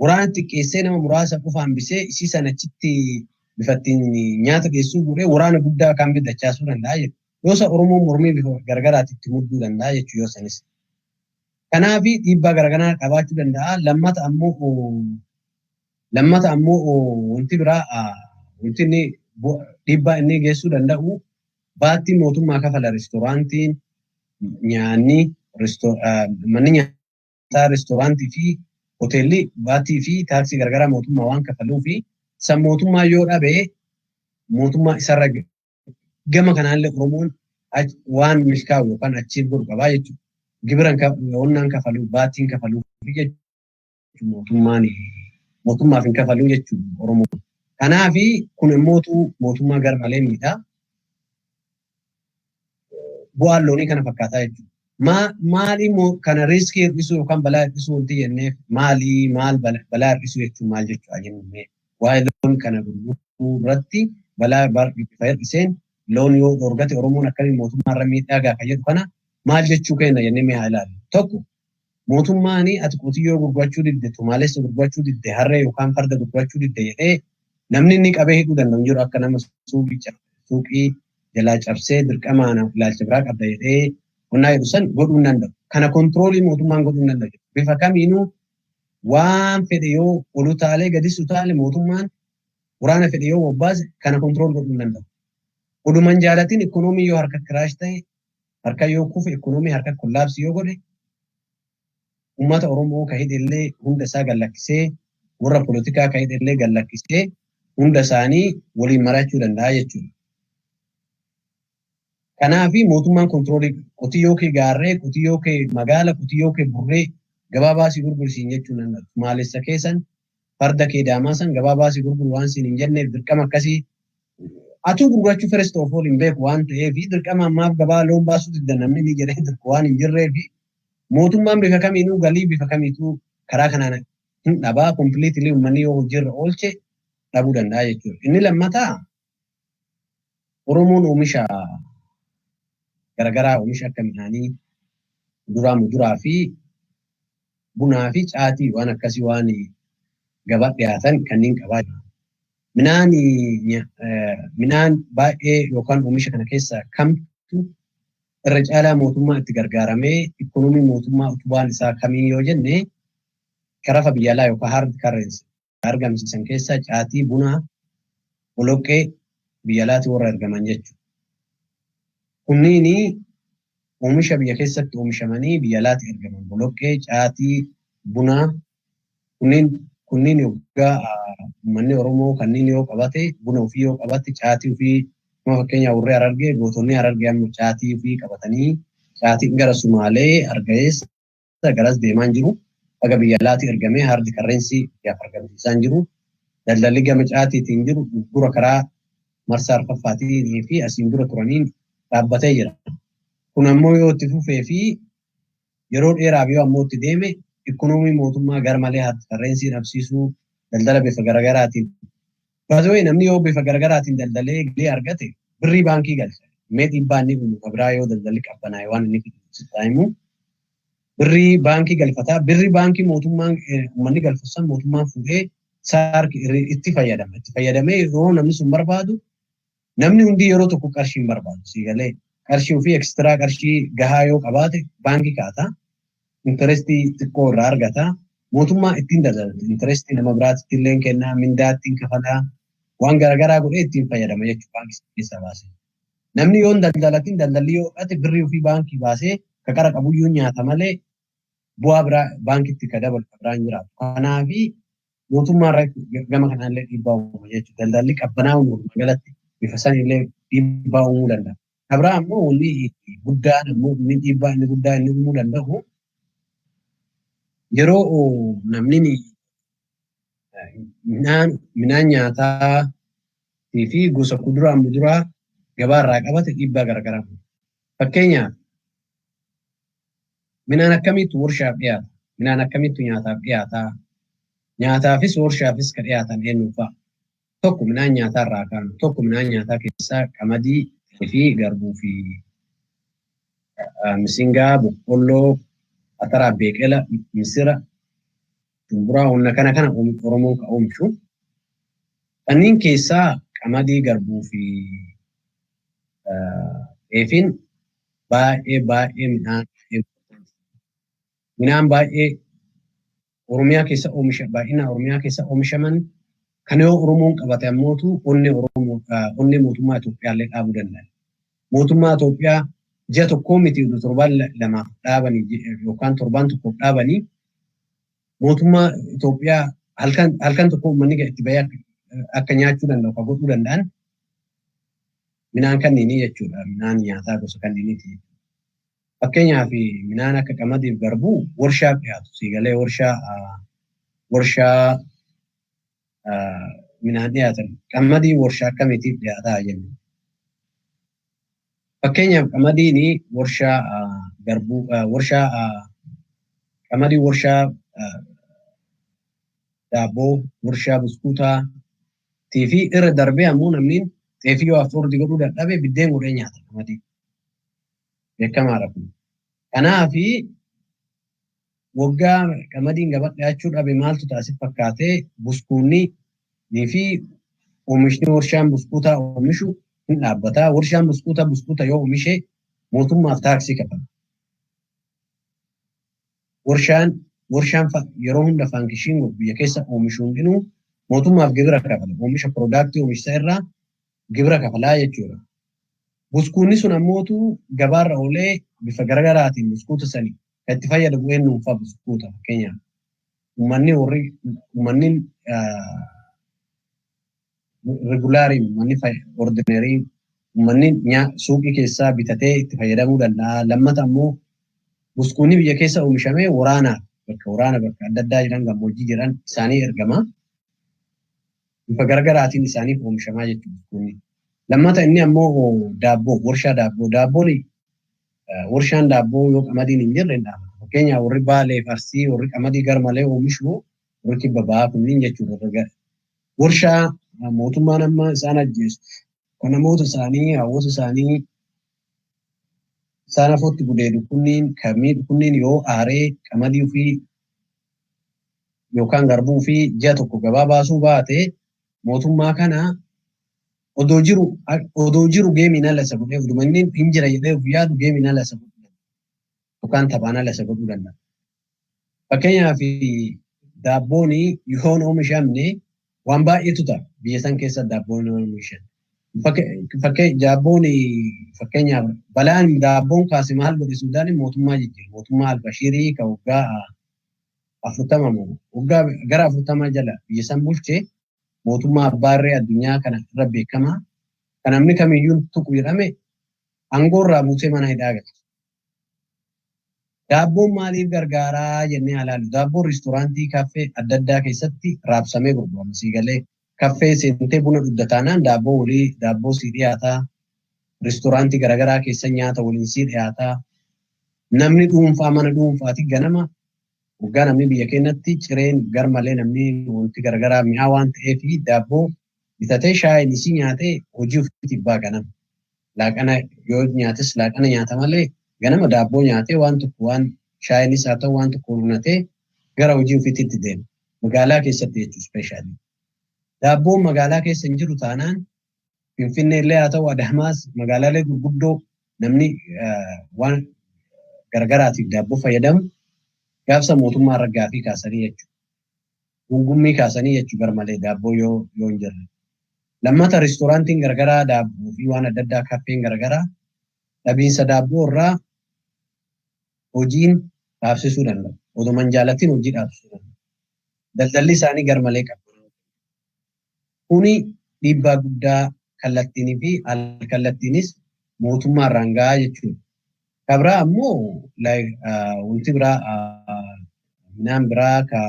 waraana xiqqeessee nama muraasa qofa hambisee isii sana achitti bifa ittiin nyaata dhiyeessuu godhee waraana guddaa kaan biddachaasuu danda'a jechuudha. Yoo isa Oromoon mormii bifa garagaraatti itti mudduu danda'a jechuudha yoo sanis. Kanaaf dhiibbaa garagaraa qabaachuu danda'a. Lammata ammoo wanti biraa, wanti inni dhiibbaa inni geessuu danda'u, baattii mootummaa kafala reestooraantiin, nyaanni, manni nyaataa, reestooraantii fi hoteelli baattii fi taaksii garagaraa mootummaa waan kafaluu fi san mootummaa yoo dhabe, mootummaa isarra gama kanaallee Oromoon waan milkaa'u yookaan achiif godhu qabaa jechuudha. Gibiran onnaan kafaluu, baattiin kafaluu jechuudha, mootummaan mootummaaf hin kafaluu jechuudha Oromoon. Kanaafi kun immootu mootummaa gar malee miidha. Bu'aan loonii kana fakkaataa jechuudha. Maali kana risk hir'isuu yookaan balaa hir'isuu wanti jenneef maali? Maal balaa hir'isuu jechuun maal jechuudha jennee, waa'ee loon kana gurguruu irratti balaa bifa hir'iseen loon yoo dhorgate Oromoon akkamiin mootummaa irra miidhaa gaafa jedhu kana maal jechuu kenna jennee mee haa ilaallu. Tokko, mootummaan ati qotiyyoo gurgurachuu didde, tumaalessa gurgurachuu didde, harree yookaan farda gurgurachuu didde jedhee namni inni qabee hidhuu danda'u hin jiru. Akka nama suuqii jalaa cabsee dirqamaan ilaalcha biraa qabda jedhee qonnaa jedhu san godhuu hin danda'u. Kana control mootummaan godhuu hin danda'u. Bifa kamiinuu waan fedhe yoo ol utaalee gadis utaale, mootummaan waraana fedhe yoo bobbaase, kana control godhuu hin danda'u. Oduman jaalatiin ikoonoomii yoo harka crash ta'e, harka yoo kufe, ikoonoomii harka collapse yoo godhe, uummata Oromoo ka hidhellee hunda isaa gallakkisee, warra polotikaa ka hidhellee gallakkisee, hunda isaanii waliin marachuu danda'a jechuudha. Kanaafi mootummaan control qotiyyoo kee gaarree, qotiyyoo kee magaala, qotiyyoo kee burree gabaa baasii gurgursiin jechuu danda'u. Maalessa keessan farda kee daamaa san gabaa baasii gurguru waan siin hin jenneef, dirqama akkasii atuu gurgurachuu first of all hin beeku waan ta'eef, dirqama ammaaf gabaa loon baasuu didda namni ni jedhee dirqu waan hin jirreef, mootummaan bifa kamiinuu galii bifa kamiituu karaa kanaan hin dhabaa, completely uummanni yoo hojiirra oolche dhabuu danda'a jechuudha. Inni lammataa, Oromoon oomisha garagaraa, oomisha akka midhaanii, kuduraa, muduraa fi bunaa fi caatii, waan akkasii waan gabaa dhiyaatan kanneen qabaa jira. Midhaan baay'ee yookaan oomisha kana keessaa kamtu irra caalaa mootummaa itti gargaaramee ikoonoomii mootummaa utubaan isaa kamii yoo jenne, karafa biyya alaa yookaan hard currency argamsiisan keessaa caatii, bunaa, boloqqee biyya alaatti warra ergaman jechuudha. Kunniin oomisha biyya keessatti oomishamanii biyya alaatti ergaman, boloqqee, caatii, bunaa, kunniin yoggaa uummanni Oromoo kanneen yoo qabate, buna ofii yoo qabate, caatii ofii, kuma fakkeenyaaf warri Harargee, gootonni Harargee amma caatii ofii qabatanii caatiin gara Sumaalee Hargeysa garas deemaa jiru. Haga biyya alaatti ergamee hard currency biyyaaf argamsiisaa jiru. Daldalli gama caatiitiin jiru dura karaa marsaa arfaffaatii fi asiin dura turaniin dhaabbatee jira. Kun ammoo yoo itti fufee fi yeroo dheeraaf yoo ammoo itti deeme, ikoonoomii mootummaa gar malee hard currency dhabsiisuu, daldala bifa garagaraatiin. Baay'ee namni yoo bifa garagaraatiin daldalee galii argate Birrii baankii galcha. Mee dhiibbaa inni uumu kan biraa yoo daldalli qabbanaa'e waan inni fidu himu. Birrii baankii galfataa. Birrii baankii mootummaan uummanni galfatu san mootummaan fuudhee saarki itti fayyadama. Itti fayyadamee yeroo namni sun barbaadu, namni hundi yeroo tokko qarshii hin barbaadu. Siigalee qarshii ofii extra qarshii gahaa yoo qabaate baankii kaa'ata. Interestii xiqqoo irraa argata. Mootummaa ittiin daldalata. Interestii nama biraatti illee kennaa, mindaa ittiin kafalaa, waan garaagaraa godhee ittiin fayyadama jechuudha baankii keessaa baasee. Namni yoo hin daldalatin, daldalli yoo dhate, birrii ofii baankii baasee ka qara qabuyyuu nyaata malee bu'aa biraa baankitti ka dabalu ka biraa hin jiraatu. Kanaafi mootummaa irratti gama kanaallee dhiibbaa uuma jechuudha. Daldalli qabbanaa'uun walumaa galatti bifa sanillee dhiibbaa uumuu danda'a. Ka biraa ammoo wanni guddaan ammoo inni dhiibbaa inni guddaa inni uumuu danda'u, yeroo namni midhaan nyaataa fi gosa kuduraa muduraa gabaa irraa qabate dhiibbaa garaagaraa uuma. Fakkeenyaaf, midhaan akkamiitu warshaaf dhiyaata? Midhaan akkamiitu nyaataaf dhiyaata? Nyaataafis warshaafis ka dhiyaatan eenyu fa'a? Tokko midhaan nyaataa irraa kaanu. Tokko midhaan nyaataa keessaa qamadii fi garbuu fi misingaa, boqqolloo, ataraa, beeqela, misira, shumburaa, wanna kana kana Oromoon ka oomishu. Kanneen keessaa qamadii, garbuu fi xaafiin baay'ee baay'ee midhaan baay'ee Oromiyaa keessa oomisha, baay'inaan Oromiyaa keessa oomishaman. Kan yoo Oromoon qabate ammootu onnee Oromoo, onnee mootummaa Itoophiyaa illee dhaabuu danda'a. Mootummaa Itoophiyaa ji'a tokkoo miti, torbaan 2f dhaabanii yookaan torbaan tokkoof dhaabanii, mootummaa Itoophiyaa halkan halkan tokko uummanni itti bahee akka nyaachuu danda'u kan godhuu danda'an midhaan kanneenii jechuudha. Midhaan nyaataa gosa kanneeniiti. Fakkeenyaaf, midhaan akka qamadiif garbuu warshaaf dhiyaatu. Siigalee warshaa midhaan dhiyaatan. Qamadii warshaa akkamiitiif dhiyaataa jennu? Fakkeenyaaf, qamadiin warshaa garbuu, warshaa qamadii, warshaa daabboo, warshaa buskuutaa fi irra darbee ammoo namni xeefii yoo afford godhuu dadhabe biddeen godhee nyaata qamadii. Beekamaadha kun. Kanaafi waggaa qamadiin gabaa dhiyaachuu dhabe maaltu taasif fakkaatee, buskuunni fi oomishni warshaan buskuutaa oomishu hin dhaabbata. Warshaan buskuutaa buskuuta yoo oomishe mootummaaf taaksii kafala. Warshaan yeroo hunda function godhu biyya keessa oomishu hundinuu mootummaaf gibira kafala. Oomisha productii oomishsa irraa gibira kafalaa jechuudha. Buskuunni sun ammootu gabaarra oolee bifa garagaraatiin buskuuta sani kan itti fayyadamu eenyuun fa'a buskuuta? Fakkeenyaaf, uummanni warri uummanni regularii, uummanni ordinary, uummanni suuqii keessaa bitatee itti fayyadamuu danda'a. Lammata ammoo buskuunni biyya keessa oomishamee waraanaaf, bakka waraana bakka adda addaa jiran, gammoojjii jiran isaanii ergama. Bifa garagaraatiin isaaniif oomishamaa jechuudha buskuunni. Lammata inni ammoo daabboo, warshaa daabboo, daabboon, warshaan daabboo yoo qamadiin hin jirre hin dhaabbatu. Fakkeenyaaf, warri Baalee fi Arsii, warri qamadii gar malee oomishu, warri kibba ba'aa kunniin jechuudha. Warshaa mootummaan amma isaan ajjeesu kan namoota isaanii, hawwaasa isaanii isaan afootti gudeedu kunniin, kan miidhu kunniin, yoo aaree qamadii ofii yookaan garbuu ofii ji'a tokko gabaa baasuu baate, mootummaa kana odoo jiru gameiin ala isa godhee, oduma inni hin jira jedhee of yaadu gameiin ala isa godhuu danda'a. Yookaan taphaan ala isa godhuu danda'a. Fakkeenyaaf, daabboon yoo hin oomishamne waan baay'eetu ta'a biyya san keessa daabboon yoo oomishan. Daabboon, fakkeenyaaf, balaan daabboon kaase maal godhe? Suudaan mootummaa jijjiire. Mootummaa Albashiirii kan waggaa 40 moo waggaa gara 40 jala biyya san bulche, mootummaa abbaarree addunyaa kana irra beekamaa kan namni kamiyyuu tuqu jedhame, aangoo irraa buusee mana hidhaa galche. Daabboon maaliif gargaaraa jennee haa ilaallu. Daabboon reestooraantii, kaaffee adda addaa keessatti raabsamee gurgurama. Siigalee kaffee seentee buna dhugda taanaan daabboo walii daabboo sii dhiyaataa. Reestooraantii garaagaraa keessa nyaata waliin sii dhiyaataa. Namni dhuunfaa mana dhuunfaati ganama waggaa namni biyya keenyatti cireen gar malee namni wanti garaagaraa mi'aa waan ta'eef daabboo bitatee shaayiin isii nyaatee hojii ofiitiif ba'a ganama. Laaqana yoo nyaates laaqana nyaata malee ganama daabboo nyaatee waan tokko waan shaayinis haa ta'u waan tokko unatee gara hojii ofiitti deema. Magaalaa keessatti jechuudha especially. Daabboon magaalaa keessa hin jiru taanaan, Finfinnee illee haa ta'u Adaamaas, magaalaalee gurguddoo namni waan garagaraatiif daabboo fayyadamu, gaafsa mootummaa irra gaafii kaasanii jechuudha. Gungummii kaasanii jechuudha garmalee daabboo yoo hin jirre. Lammata, reestooraantiin garagaraa daabboo fi waan adda addaa, kaaffeen garagaraa dhabiinsa daabboo irraa hojiin dhaabsisuu danda'u. Oduma hin jaalatin hojii dhaabsisuu danda'u. Daldalli isaanii garmalee qaba. Kuni dhiibbaa guddaa kallattiinii fi al-kallattiinis mootummaa irraan gahaa jechuudha. Ka biraa ammoo wanti biraa, midhaan biraa ka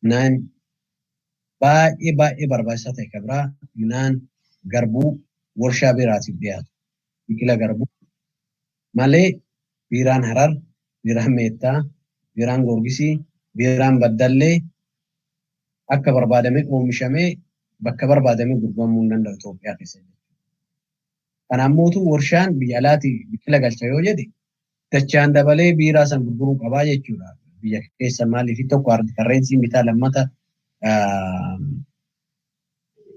midhaan baay'ee baay'ee barbaachisaa ta'e ka biraa, midhaan garbuu warshaa biiraatiif dhiyaatu. Biqila garbuu malee biiraan Harar, biiraan Meettaa, biiraan Goorgisii, biiraan Baddallee akka barbaadame oomishamee bakka barbaadame gurguramuu hin danda'u Itoophiyaa keessatti. Kanaaf mootu warshaan biyya alaatii biqila galcha yoo jedhe, dachaan dabalee biiraa san gurguruu qabaa jechuudha. Biyya keessa maaliif tokko currencyn bitaa, lammata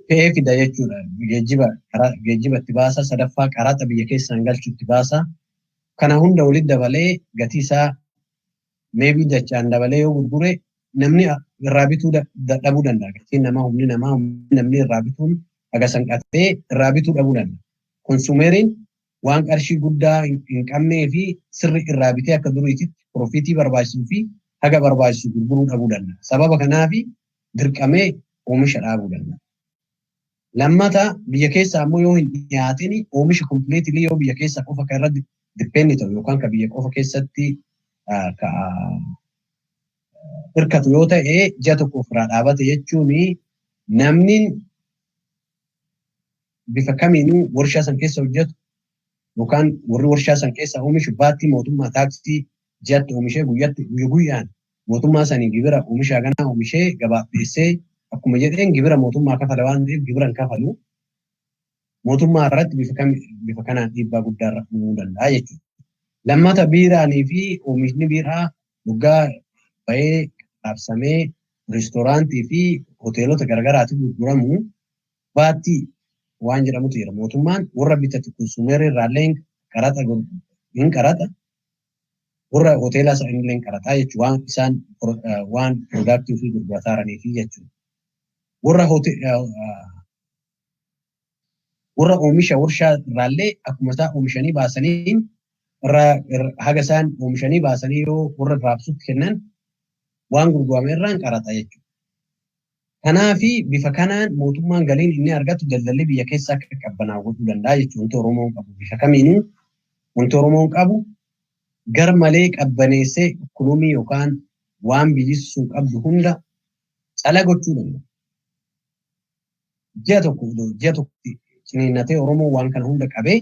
fe'ee fida jechuudha. Geejjiba itti baasa, sadaffaa qaraxa biyya keessaan galchu itti baasa. Kana hunda walitti dabalee gatii isaa maybe dachaan dabalee yoo gurgure, namni irraa bituu dadhabuu danda'a. Gatiin namaa, humni namaa, humni namni irraa bituun haga sanqatee irraa bituu dhabuu danda'a. Consumeriin waan qarshii guddaa hin qabnee fi sirri irraa bitee akka duriititti profitii barbaachisuu fi haga barbaachisu gurguruu dhabuu danda'a. Sababa kanaafi dirqamee oomisha dhaabuu danda'a. Lammata, biyya keessa ammoo yoo hin dhiyaatin, oomisha completely yoo biyya keessa qofa kan irratti depend ta'u yookaan kan biyya qofa keessatti ka hirkatu yoo ta'e, ji'a tokko ofirraa dhaabate jechuun namni bifa kamiinuu warshaa san keessa hojjetu yookaan warri warshaa san keessa oomishu baattii mootummaa, taaksii ji'atti oomishee guyyatti guyya guyyaan mootummaa sanii gibira oomisha ganaa oomishee gabaaf dhiyeessee akkuma jedheen gibira mootummaa kafala waan ta'eef gibira hin kafalu. Mootummaa irratti bifa kanaan dhiibbaa guddaa irra uumuu danda'a jechuudha. Lammata, biiraanii fi oomishni biiraa waggaa bahee raabsamee reestooraantii fi hoteelota garaagaraatiin gurguramu baattii waan jedhamutu jira. Mootummaan warra bitatu consumerii irraallee qaraxa hin qaraxa. Warra hoteelaa isaaniillee hin qaraxaa jechuudha. Waan isaan waan productii ofii gurgurataa jiranii jechuudha. Warra oomisha warshaa irraallee akkuma isaa oomishanii baasanii haga isaan oomishanii baasanii yoo warra raabsutti kennan waan gurgurame irraan qaraxa jechuudha. Kanaafi bifa kanaan mootummaan galiin inni argatu daldalli biyya keessaa akka qabbanaa'u godhuu danda'a jechuudha. Wanti Oromoon qabu bifa kamiinuu, wanti Oromoon qabu gar malee qabbaneessee ikoonoomii yookaan waan biyyi sun qabdu hunda cala gochuu danda'a. Ji'a tokko ciniinnatee Oromoon waan kana hunda qabee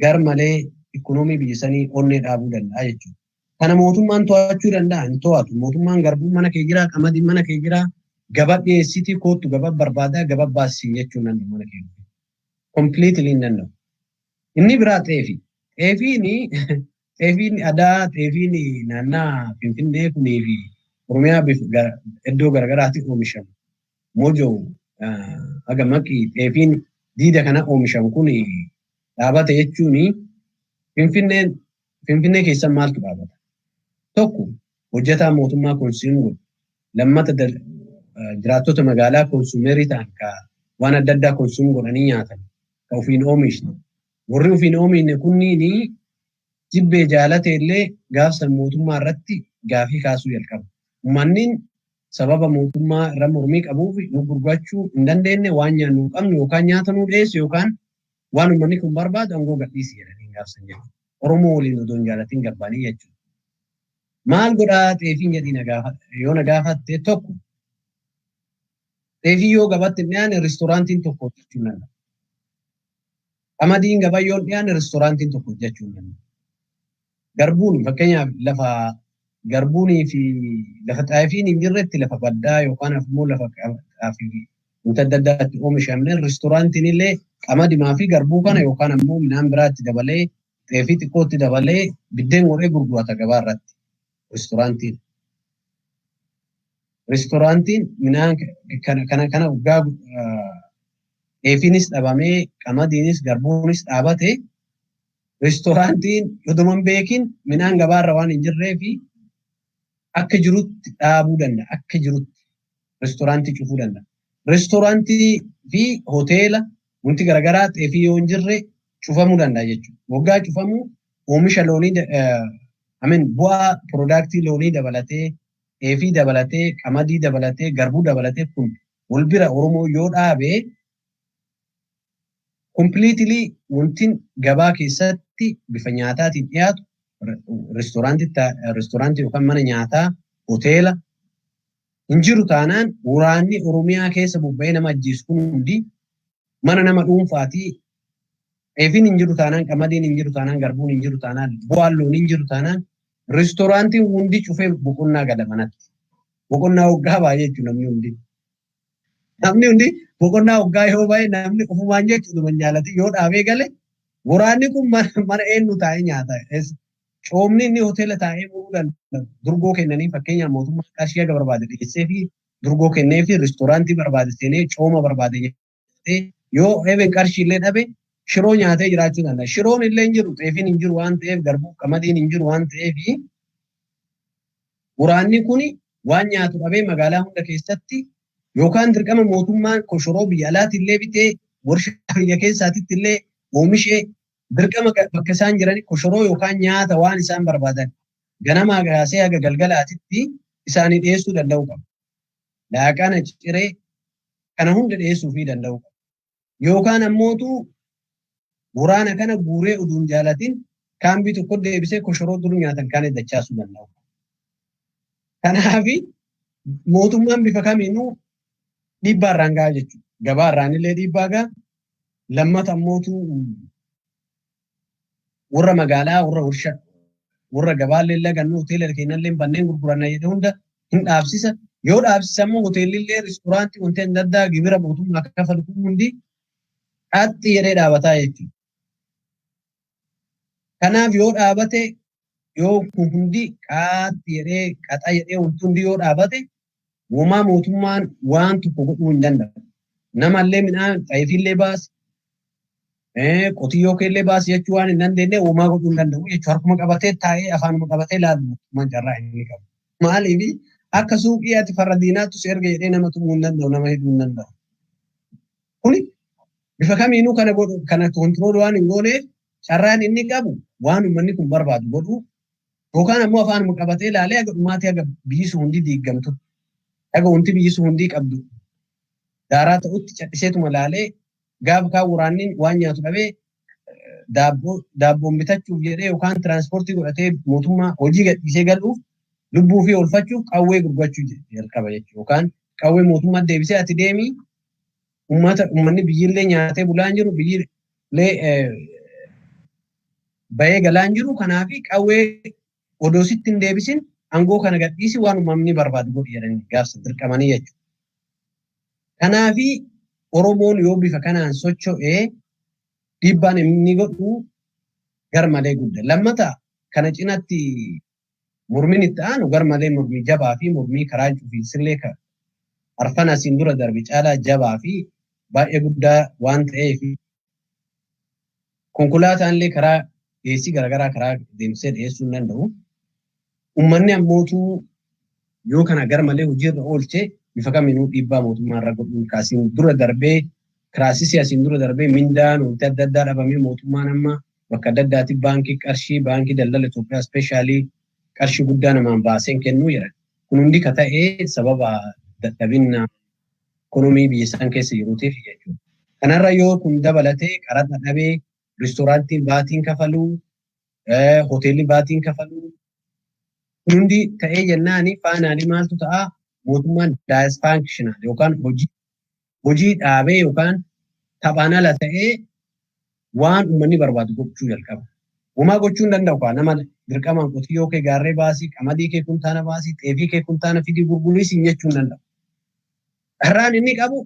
gar malee ikoonoomii biyya sanii onnee dhaabuu danda'a jechuudha. Kana mootummaan to'achuu danda'a? Hin to'atu. Mootummaan garbuun mana kee jiraa, qamadiin mana kee jiraa, gaba dhiyeessitii koottu, gaba barbaadaa, gaba baasii jechuun danda'u mana kee. Completely hin danda'u. Inni biraa xeefi. Xeefiin aadaa, xeefiin naannaa Finfinnee kunii fi Oromiyaa iddoo garaagaraatti oomishamu. Mojoo haga Maqii xeefiin diida kana oomishamu kun dhaabate jechuun Finfinnee keessa maaltu dhaabata? Tokko, hojjetaa mootummaa consume godhu. Lammata, jiraattota magaalaa consumerii ta'an ka waan adda addaa consume godhanii nyaatan ka ofiin oomishne. Warri ofiin oomishne kunniin jibbee jaalate illee gaafsan mootummaa irratti gaafii kaasuu jalqabu. Uummanni sababa mootummaa irra mormii qabuuf nu gurgurachuu hin dandeenye, waan nyaannu hin qabnu, yookaan nyaata nuu dhiyeessu yookaan waan uummanni kun barbaadu aangoo gadhiisi jedhanii gaafsan jechuudha. Oromoo waliin odoo hin jaalatin gabbanii jechuudha. Maal godhaa xeefiin jedhii yoo na gaafatte, tokko, xeefii yoo gabatti hin dhiyaanne reestooraantiin tokko hojjechuu hin danda'u. Qamadiin gabaa yoo hin dhiyaanne reestooraantiin tokko hojjechuu hin danda'u. Garbuun fakkeenyaaf lafa garbuunii fi lafa xaafiin hin jirretti, lafa baddaa yookaan ammoo lafa xaafii wanta adda addaatti oomishamne, reestooraantiin illee Qamadimaa fi garbuu kana yookaan ammoo midhaan biraatti dabalee xeefii xiqqootti dabalee biddeen godhee gurgurata gabaa irratti reestooraantiin. Reestooraantiin midhaan kana waggaa xeefiinis dhabamee qamadiinis garbuunis dhaabate reestooraantiin oduma hin beekin midhaan gabaarra waan hin jirree fi akka jirutti dhaabuu danda'a. Akka jirutti reestooraantii cufuu danda'a. Reestooraantii fi hoteela wanti garaagaraa xeefii yoo hin jirre cufamuu danda'a jechuudha. Waggaa cufamuu oomisha loonii amin bu'aa piroodaaktii loonii dabalatee xeefii dabalatee qamadii dabalatee garbuu dabalatee kun wal bira Oromoo yoo dhaabe completely wanti gabaa keessatti bifa nyaataatiin dhiyaatu reestooraantii yookaan mana nyaataa hoteela hin jiru taanaan waraanni Oromiyaa keessa bobba'ee nama ajjeesu kun hundi mana nama dhuunfaatii xeefiin hin jiru taanaan qamadiin hin jiru taanaan garbuun hin jiru taanaan bu'aan loonii hin jiru taanaan reestooraantiin hundi cufee boqonnaa gala manatti. Boqonnaa waggaa baay'ee jechuudha namni hundi. Namni hundi boqonnaa waggaa yoo baay'ee namni ofumaan jechuudha jaalati yoo dhaabee gale waraanni kun mana eenyu taa'ee nyaata. Coomni inni hoteela taa'ee muruu danda'u durgoo kennanii fakkeenyaaf mootummaa qarshii haga barbaade dhiyeessee fi durgoo kennee fi reestooraantii barbaade seenee cooma barbaade nyaatee yoo even qarshii illee dhabe shiroo nyaatee jiraachuu danda'a. Shiroon illee hin jiru xeefiin hin jiru waan ta'eef garbuu qamadiin hin jiru waan ta'eef waraanni kun waan nyaatu dhabee magaalaa hunda keessatti yookaan dirqama mootummaan koshoroo biyya alaatti illee bitee warshaa biyya keessaatitti illee oomishee dirqama bakka isaan jiran koshoroo yookaan nyaata waan isaan barbaadan ganamaa kaasee haga galgalaatitti isaanii dhiyeessuu danda'u qaba. Laaqana ciree kana hunda dhiyeessuufii danda'u qaba. Yookaan ammootu waraana kana guuree utuu hin jaalatin kaambii tokko deebisee koshoroo dur nyaatan kana dachaasuu danda'u. Kanaaf mootummaan bifa kamiinuu dhiibbaa irraan gahaa jechuudha. Gabaa irraan illee dhiibbaa gaha. Lammata ammootu warra magaalaa warra warshaa warra gabaallee lagannu hoteela keenyallee banneen gurguranna jedhe hunda hin dhaabsisa. Yoo dhaabsisa immoo hoteellillee reestooraantii wanti adda addaa gibira mootummaa kafalu kun hundi qaxxi jedhee dhaabataa jechuudha. Kanaaf yoo dhaabate yoo kun hundi qaxxi jedhee qaxa jedhee wanti hundi yoo dhaabate womaa mootummaan waan tokko godhuu hin danda'u. Namallee midhaan xayifiillee baasi qotiyyoo keellee baasi jechuu waan hin dandeenye womaa godhuu hin danda'u jechuudha. Harkuma qabatee taa'ee afaanuma qabatee ilaalu mootummaan carraa inni qabu. Maaliif akka suuqii ati farra diinaattu si erga jedhee nama tumuu hin danda'u nama hidhuu hin danda'u. Kuni bifa kamiinuu kana godhu kana control waan hin gooneef carraan inni qabu waan uummanni kun barbaadu godhuu yookaan ammoo afaanuma qabatee ilaalee haga dhumaatii haga biyyi sun hundi diigamtu haga wanti biyyi sun hundi qabdu daaraa ta'utti cadhiseetuma ilaalee gaafa kaan waraanni waan nyaatu dhabee daabboon bitachuuf jedhee yookaan tiraanspoortii godhatee mootummaa hojii gadhiisee galuuf lubbuu fi oolfachuuf qawwee gurgurachuu jalqaba jechuudha. Yookaan qawwee mootummaa deebisee ati deemii uummata uummanni biyyillee nyaatee bulaa hin jiru biyyillee bahee galaa hin jiru kanaaf qawwee odoo sitti hin deebisin aangoo kana gadhiisi waan uummanni barbaadu godhi jedhanii gaafsa dirqamanii jechuudha. Kanaafi Oromoon yoo bifa kanaan socho'ee dhiibbaan inni godhu gar malee guddaa. Lammata kana cinatti mormiin itti aanu gar malee mormii jabaa fi mormii karaa cufiinsillee arfan asiin dura darbe caalaa jabaa fi baay'ee guddaa waan ta'eef konkolaataan illee karaa dhiyeessii garaagaraa karaa deemsee dhiyeessuu hin danda'u. Uummanni ammootu yoo kana gar malee hojiirra oolche bifa kamiinuu dhiibbaa mootummaa irra godhuun kaasiin dura darbee crisisii asiin dura darbee mindaan wanti adda addaa dhabamee mootummaan amma bakka adda addaatti baankii qarshii baankii daldala Itoophiyaa especially qarshii guddaa namaan baaseen kennuu jedhan. Kun hundi ka ta'ee sababa dadhabina ikoonoomii biyya isaan keessa jiruutiif jechuudha. Kanarra yoo kun dabalatee qaraxa dhabee reestooraantiin baatiin kafaluu, hoteelli baatiin kafaluu kun hundi ta'ee jennaani faanaanii maaltu ta'a mootummaan dysfunctional yookaan hojii dhaabee yookaan taphaan ala ta'ee waan uummanni barbaadu gochuu jalqaba. Homaa gochuu hin danda'u kaa nama dirqamaan qotiyyoo kee gaarree baasii, qamadii kee kuntaana baasii, xeefii kee kuntaana fidii gurgurii siin jechuu hin danda'u. Carraan inni qabu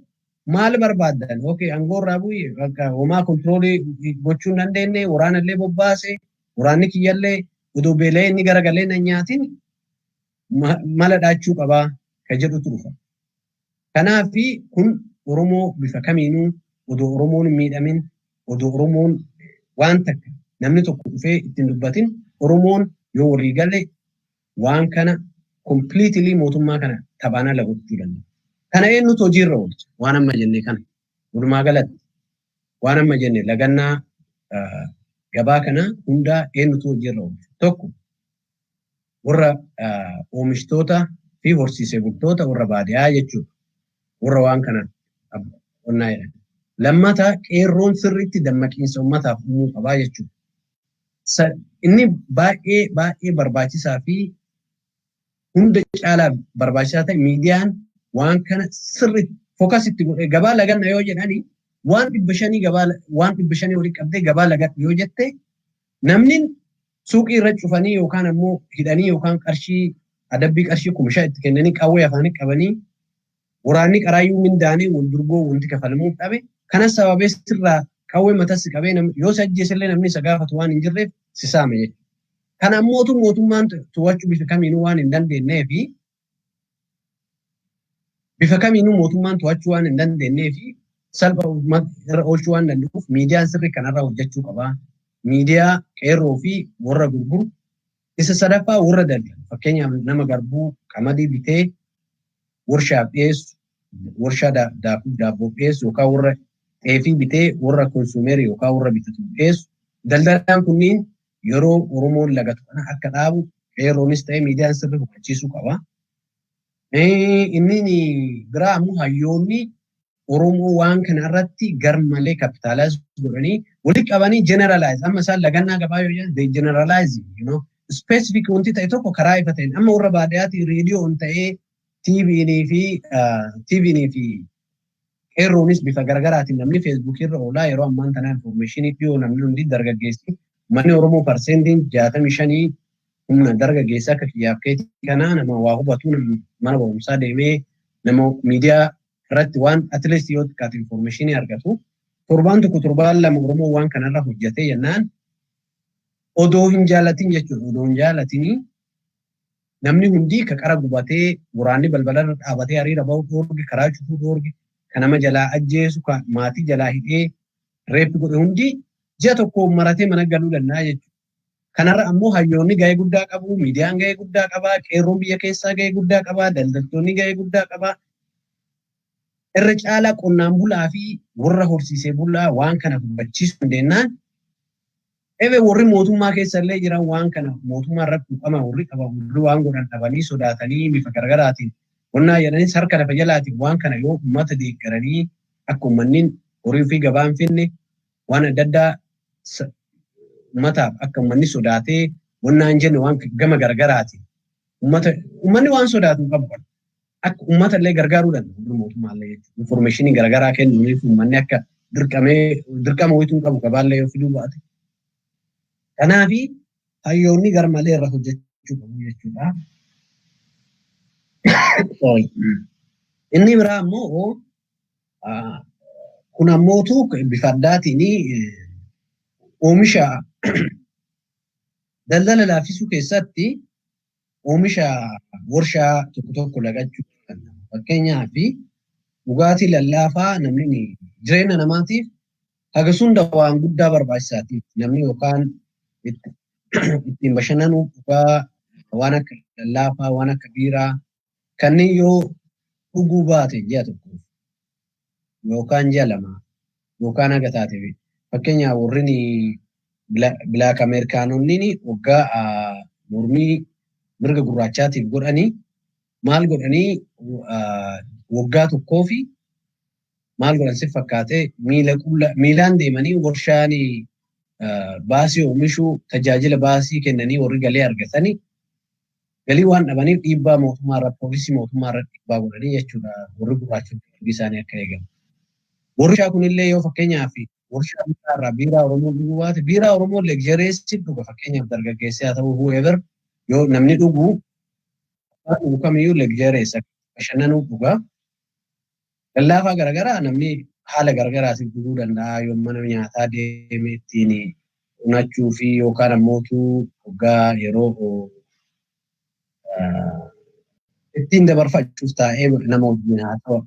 Maal barbaaddan? Okay, aangoo irraa bu'ii bakka homaa control gochuu hin dandeenye, waraanallee bobbaase, waraanni kiyyallee odoo beela'ee inni garagalee na nyaatin mala dhaachuu qabaa ka jedhutu dhufa. Kanaafi kun Oromoo bifa kamiinuu odoo Oromoon hin miidhamin, odoo Oromoon waan takka namni tokko dhufee ittiin dubbatin, Oromoon yoo walii gale waan kana completely mootummaa kana taphaan ala gochuu danda'a. Kana eenyutu hojiirra oolcha? Waan amma jenne kana. Walumaa galatti waan amma jenne lagannaa gabaa kana hundaa eenyutu hojiirra oolcha? Tokko, warra oomishtoota fi horsiisee bultoota warra baadiyyaa jechuudha. Warra waan kana qonnaa jedhan. Lammata, qeerroon sirriitti dammaqiinsa uummataaf uumuu qabaa jechuudha. Inni baay'ee baay'ee barbaachisaa fi hunda caalaa barbaachisaa ta'e, miidiyaan waan kana sirriitti focus itti godhee gabaa laganna yoo jedhani, waan 500 gabaa, waan 500 walitti qabdee gabaa lagadhu yoo jette, namni suuqii irra cufanii yookaan ammoo hidhanii yookaan qarshii adabbii qarshii 5,000 itti kennanii, qawwee afaanii qabanii, waraanni qaraayyuu mindaanii wal durgoo wanti kafalamuuf dhabe kanas sababee sirraa qawwee matas qabee yoo si ajjeesellee namni isa gaafatu waan hin jirreef si saame jechuudha. Kana ammootu mootummaan to'achuu bifa kamiinuu waan hin dandeenyee fi bifa kamiinuu mootummaan to'achuu waan hin dandeenyee fi salpha irra oolchuu waan danda'uuf, miidiyaan sirrii kanarra hojjechuu qaba. Miidiyaa qeerroo fi warra gurguru. Isa sadaffaa, warra daldalu. Fakkeenyaaf, nama garbuu, qamadii bitee warshaaf dhiyeessu, warshaa daakuu daabboof dhiyeessu, yookaan warra xeefii bitee warra consumer yookaan warra bitatu dhiyeessu. Daldalaan kunniin yeroo Oromoon lagatu kana akka dhaabu qeerroonis ta'e miidiyaan sirrii hubachiisuu qaba. Inni biraa ammoo hayyoonni Oromoo waan kana irratti gar malee capitalize godhanii walitti qabanii generalize, amma isaan lagannaa gabaa yoo jedhan, they generalize. Specific wanti ta'e tokko karaa ifa ta'een amma warra baadiyyaatti reediyoon ta'ee TV'n fi qeerroonis bifa garaagaraatiin namni Facebookii irra oolaa yeroo ammaan tanaa information dhiyoo namni hundi dargaggeessi, manni Oromoo percentiin 65 humna dargaggeessa akka kiyyaaf keetii kanaa, nama waa hubatu, nama mana barumsaa deemee, nama miidiyaa irratti waan at least yoo xiqqaate information argatu. Torbaan tokko, torbaan 2 Oromoo waan kanarra hojjetee jennaan, odoo hin jaalatin jechuudha, odoo hin jaalatinii namni hundi ka qara gubatee waraanni balbalarra dhaabatee hariira bahu dhoorge, karaa cufuu dhoorge, ka nama jalaa ajjeesu, ka maatii jalaa hidhee rape godhe hundi ji'a tokko maratee mana galuu danda'a jechuudha. Kanarra ammoo hayyoonni gahee guddaa qabu, miidiyaan gahee guddaa qaba, qeerroon biyya keessaa gahee guddaa qaba, daldaltoonni gahee guddaa qaba. Irra caalaa qonnaan bulaa fi warra horsiisee bulaa waan kana hubachiisuu dandeenyaan, ebe warri mootummaa keessa illee jiran waan kana mootummaa irratti quuqama warri qaban, warri waan godhan dhabanii sodaatanii bifa garaagaraatiin qonnaa jedhanis harka lafa jalaatiin waan kana yoo uummata deeggaranii, akka uummanni horii ofii gabaa hin finne, waan adda addaa uummataaf akka uummanni sodaatee wannaa hin jenne, waan gama garaagaraatiin uummata, uummanni waan sodaatu hin qabu, akka uummata illee gargaaruu danda'u warri mootummaa illee jechuudha. Information garaagaraa kennuuniif uummanni akka dirqamee dirqama wayituu hin qabu gabaallee yoo fiduu baate. Kanaafi hayyoonni garmalee irra hojjechuu qabu jechuudha. Sorry. Inni biraa immoo kun ammootu bifa addaatiin oomisha daldala laaffisuu keessatti oomisha warshaa tokko tokko lagachuu danda'a. Fakkeenyaaf, dhugaatii lallaafaa namni jireenya namaatiif haga sunda waan guddaa barbaachisaati. Namni yookaan ittiin bashannanuuf dhugaa waan akka lallaafaa, waan akka biiraa kanneen yoo dhuguu baate ji'a tokkoof yookaan ji'a 2 yookaan haga taate, fakkeenyaaf warri Black Ameerikaanonni waggaa mormii mirga gurraachaatiif godhanii maal godhanii, waggaa tokkoo fi maal godhan si fakkaate, miila qulla miilaan deemanii warshaan baasii oomishuu tajaajila baasii kennanii warri galii argatanii galii waan dhabaniif dhiibbaa mootummaa irra, poolisii mootummaa irra dhiibbaa godhanii jechuudha, warri gurraachonni mirgi isaanii akka eegamu. Warshaa kunillee yoo fakkeenyaaf warshaa biiraa irraa biiraa Oromoo dhuguu baate, biiraa Oromoo luxurious dhuga, fakkeenyaaf dargaggeessi haa ta'u whoever, yoo namni dhugu dhugu kamiyyuu luxurious bashannanuuf dhuga. Lallaafaa garaagaraa namni haala garaagaraatiin dhuguu danda'a. Yoo mana nyaataa deeme ittiin unachuu fi yookaan ammoo waggaa yeroo ittiin dabarfachuuf taa'ee nama wajjin haa ta'u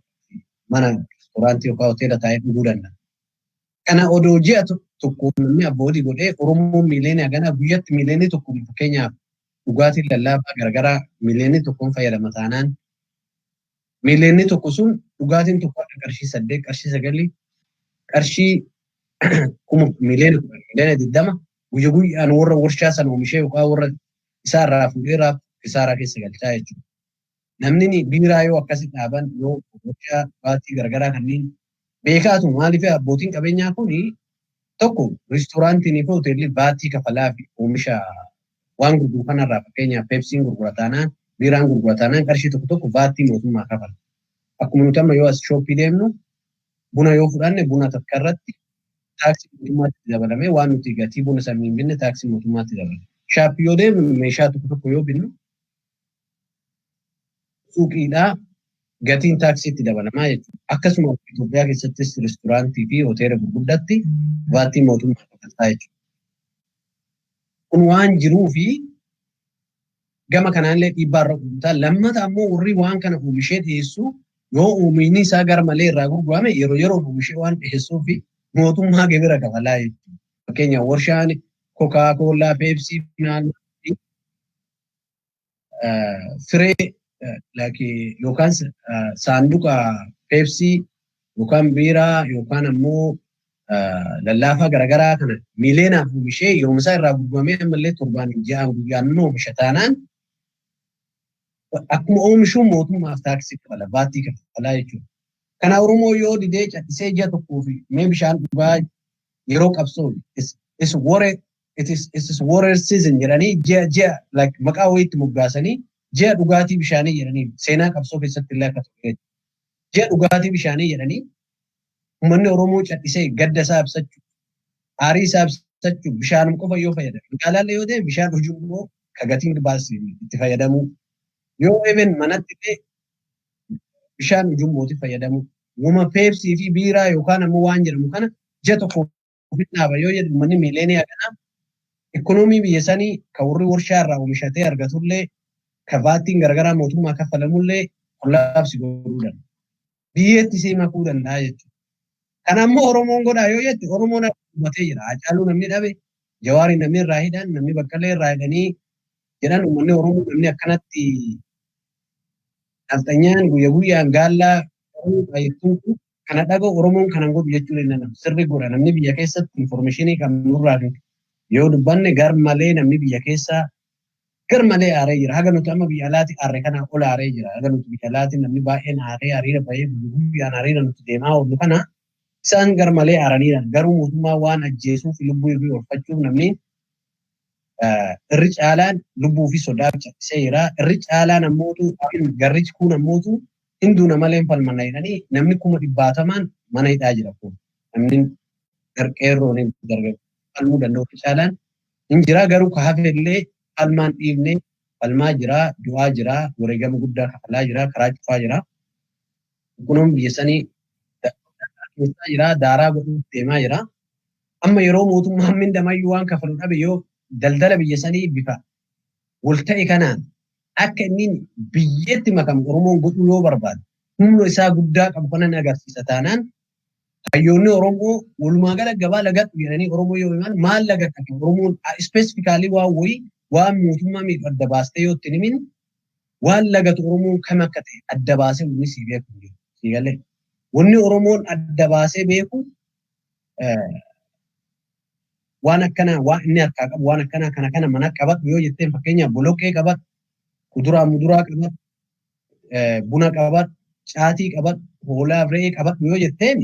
mana reestooraantii yookaan hoteela taa'ee dhuguu danda'a. Kana odoo ji'a tokko namni abbootii godhee, Oromoon miiliyoonii haganaa guyyatti 1 miiliyoon, fakkeenyaaf dhugaatiin lallaafaa garaagaraa 1 miiliyoon fayyadama taanaan, 1 miiliyoonni sun dhugaatiin tokko akka qarshii 8, qarshii 9, qarshii 10,000, 10 miiliyoona 20 guyya guyyaan warra warshaa sana oomishee yookaan warra isaa irraa fuudhee kisaaraa keessa galchaa jechuudha. Namni biiraa yoo akkasi dhaaban, yoo warshaa dhugaatii garaagaraa kanneen beekaatu, maaliif abbootiin qabeenyaa kun tokko reestooraantiin fi hoteelli VATii kafalaa fi oomisha waan gurguru kanarraa, fakkeenyaaf Pepsiin gurgurataanaan, biiraan gurgurataanaan, qarshii tokko tokko VATii mootummaa kafala. Akkuma nuti amma yoo as shopii deemnu buna yoo fudhanne, buna takka irratti taaksii mootummaatti dabalamee waan nuti gatii buna sana hin binne taaksii mootummaatti dabalama. Shopii yoo deemnu, meeshaa tokko tokko yoo binnu suuqiidhaa gatiin taaksiitti dabalamaa jechuudha. Akkasuma Itoophiyaa keessattis reestooraantii fi hoteela gurguddaatti VATii mootummaa kafaltaa jechuudha. Kun waan jiruu fi gama kanaallee dhiibbaa irra uumtaa. Lammata ammoo warri waan kana oomishee dhiyeessu yoo oomishni isaa gara malee irraa gurgurame yeroo yeroon oomishee waan dhiyeessuu fi mootummaa gibira kafalaa jechuudha. Fakkeenyaaf warshaan Coca Cola, Pepsi, firee yookaan saanduqa Pepsi yookaan biiraa yookaan ammoo lallaafaa garaagaraa kana miiliyoonaaf oomishee yeroo isaa irraa gurguramee ammallee torbaan, ji'aan, guyyaan oomisha taanaan, akkuma oomishuun mootummaaf taaksii kafala, VATii kafalaa jechuudha. Kana Oromoo yoo didee callisee ji'a tokkoo fi mee bishaan dhugaa yeroo qabsoo is warrior, it is warrior season jedhanii ji'a ji'a like maqaa wayiitti moggaasanii, ji'a dhugaatii bishaanii jedhanii, seenaa qabsoo keessatti illee akka ture, ji'a dhugaatii bishaanii jedhanii, uummanni Oromoo callisee gadda isaa ibsachuu, aarii isaa ibsachuu bishaanuma qofa yoo fayyadame, magaalaalee yoo ta'e bishaan ujummoo ka gatiin baasii itti fayyadamuu, yoo even manatti illee bishaan ujummooti fayyadamuu, wama Pepsi fi biiraa yookaan ammoo waan jedhamu kana ji'a tokko ofitti dhaaba yoo jedhu, uummanni miiliyoonii haganaa ikoonoomii biyya sanii ka warri warshaa irraa oomishatee argatullee, ka VATiin garagaraa mootummaa kaffalamullee collapse godhuu danda'a. Biyyeetti sii makuu danda'a jechuudha. Kana ammoo Oromoon godhaa yoo jette, Oromoon hubatee jira. Hacaaluu namni dhabe, Jawaarii namni irraa hidhan, namni Baqqalee irraa hidhanii jedhan, uummanni Oromoo namni akkanatti nafxanyaan guyya guyyaan gaallaa baay'attuun kun kana dhaga'u, Oromoon kanan godhu jechuun hin danda'amu. Sirri godha. Namni biyya keessatti informationii qabnurraa yoo dubbanne gar malee namni biyya keessaa gar malee aaree jira. Haga nuti amma biyya alaati aarre kana ol aaree jira. Haga nuti biyya alaati namni baay'een aaree hariira bahee guyyaan hariira nuti deemaa oollu kana isaan gar malee aaraniidha. Garuu mootummaa waan ajjeesuuf, lubbuu fi oolfachuuf namni irri caalaan lubbuu fi sodaaf callisee jira. Irri caalaan ammootu, garrichi kun ammootu hinduuna malee hin falmanna jedhanii namni 80,000n mana hidhaa jira kun. Namni garqeerroon hin falmuu danda'u caalaan hin jira, garuu ka hafe illee falmaan dhiibnee falmaa jira, du'aa jira, wareegama guddaa kafalaa jira, karaa cufaa jira. Kunuun biyya sanii keessaa jira, daaraa godhuuf deemaa jira. Amma yeroo mootummaan mindamayyuu waan kafalu dhabe, yoo daldala biyya sanii bifa wal ta'e kanaan akka inni biyyatti makamu Oromoon godhuu yoo barbaade, humna isaa guddaa qabu kanan agarsiisa taanaan, hayyoonni Oromoo walumaa gala gabaa lagadhu jedhanii Oromoo yoo himan, maal lagatta? Oromoon specifically waan wayii waan mootummaa miidhu adda baastee yoo itti himin, waan lagatu Oromoon kam akka ta'e adda baasee wanni sii beeku hin jiru. Sii galee. Wanni Oromoon adda baasee beeku waan akkanaa, waan inni harkaa qabu, waan akkanaa kana kana mana qabadhu yoo jetteen, fakkeenyaaf boloqqee qabadhu, kuduraa muduraa qabadhu, buna qabadhu, caatii qabadhu, hoolaa fi re'ee qabadhu yoo jetteen,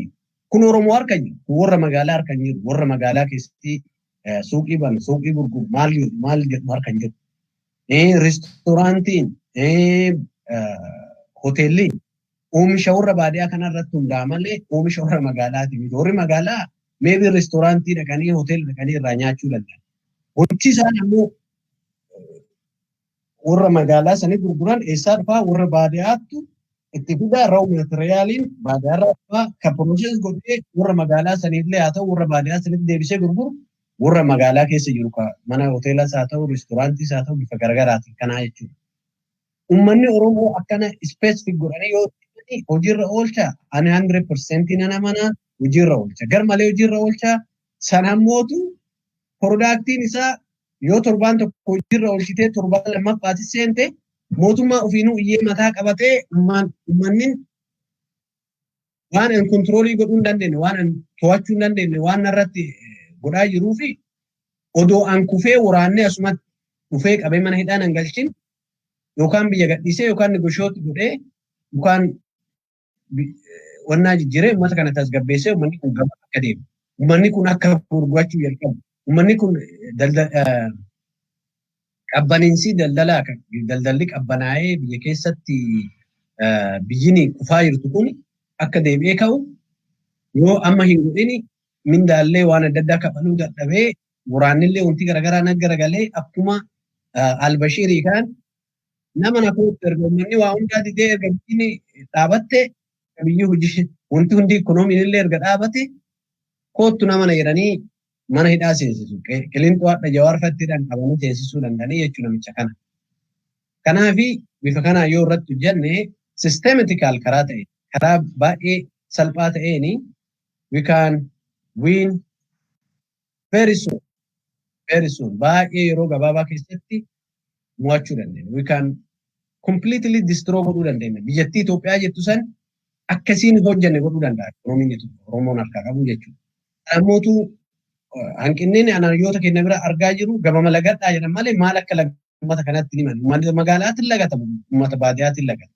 kun Oromoo harka hin jiru, kun warra magaalaa harka hin jiru, warra magaalaa keessatti suuqii banu, suuqii gurguru, maal maal jedhu harka hin jiru. Reestooraantiin, hoteelli oomisha warra baadiyyaa kanarratti hundaa'a malee oomisha warra magaalaati miti. Warri magaalaa maybe reestooraantii dhaqanii, hoteela dhaqanii irraa nyaachuu danda'an. Wanti isaan ammoo warra magaalaa sanii gurguran eessaa dhufaa? Warra baadiyyaattu Itti fidaa raw materialiin baadiyyaarraa dhufaa kan process godhee warra magaalaa saniillee haa ta'u warra baadiyyaa sanitti deebisee gurguru warra magaalaa keessa jiru mana hoteelas haa ta'u reestooraantiis haa ta'u bifa garaagaraatiin kanaa jechuudha. Uummanni Oromoo akkana specific godhanii yoo hojiirra oolcha, ani 100% nan amanaa, hojiirra oolcha. Gar malee hojiirra oolcha. Sana ammootu productiin isaa yoo torbaan tokko hojiirra oolchitee torbaan lammaffaatti seente, mootummaa ofiinuu iyyee mataa qabatee, uummanni waan an control godhuu hin dandeenye, waan an to'achuu hin dandeenye, waan narratti godhaa jiruu fi odoo an kufee waraannee asumatti dhufee qabee mana hidhaan an galchin, yookaan biyya gadhiisee yookaan negotiate godhee yookaan wannaa jijjiiree uummata kana tasgabbeessee, uummanni kun gaba akka deemu, uummanni kun akka gurgurachuu jalqabu, uummanni kun qabbaniinsi daldalaa, daldalli qabbanaa'ee biyya keessatti biyyini kufaa jirtu kun akka deebi'ee ka'u yoo amma hin godhini, mindaallee waan adda addaa kafaluu dadhabee, waraannillee wanti garaagaraa na garagalee, akkuma Albashiirii kaan nama na kootu, erga uummanni waa hundaa didee, erga biyyi dhaabatte, biyyi hojii wanti hundi ikoonomiin illee erga dhaabate, koottu nama na jedhanii mana hidhaa seensisu. Qilinxoo hadha Jawaar fattiidhaan qabanii seensisuu danda'anii jechuu namicha kana. Kanaafi bifa kanaan yoo irratti hojjenne, systematical karaa ta'e, karaa baay'ee salphaa ta'een, we can win very soon. Very soon. Baay'ee yeroo gabaabaa keessatti mo'achuu dandeenya. We can completely destroy godhuu dandeenya. Biyyattii Itoophiyaa jettu san akkasiin hojjenne godhuu danda'a. Ikoonomiin Oromoon harkaa qabu jechuudha. Ammootu hanqinneen anayyoota keenya bira argaa jiru gabama lagadhaa jedhan malee maal akka uummata kanatti himan. Uummata magaalaatiin lagatamu, uummata baadiyyaatiin lagata.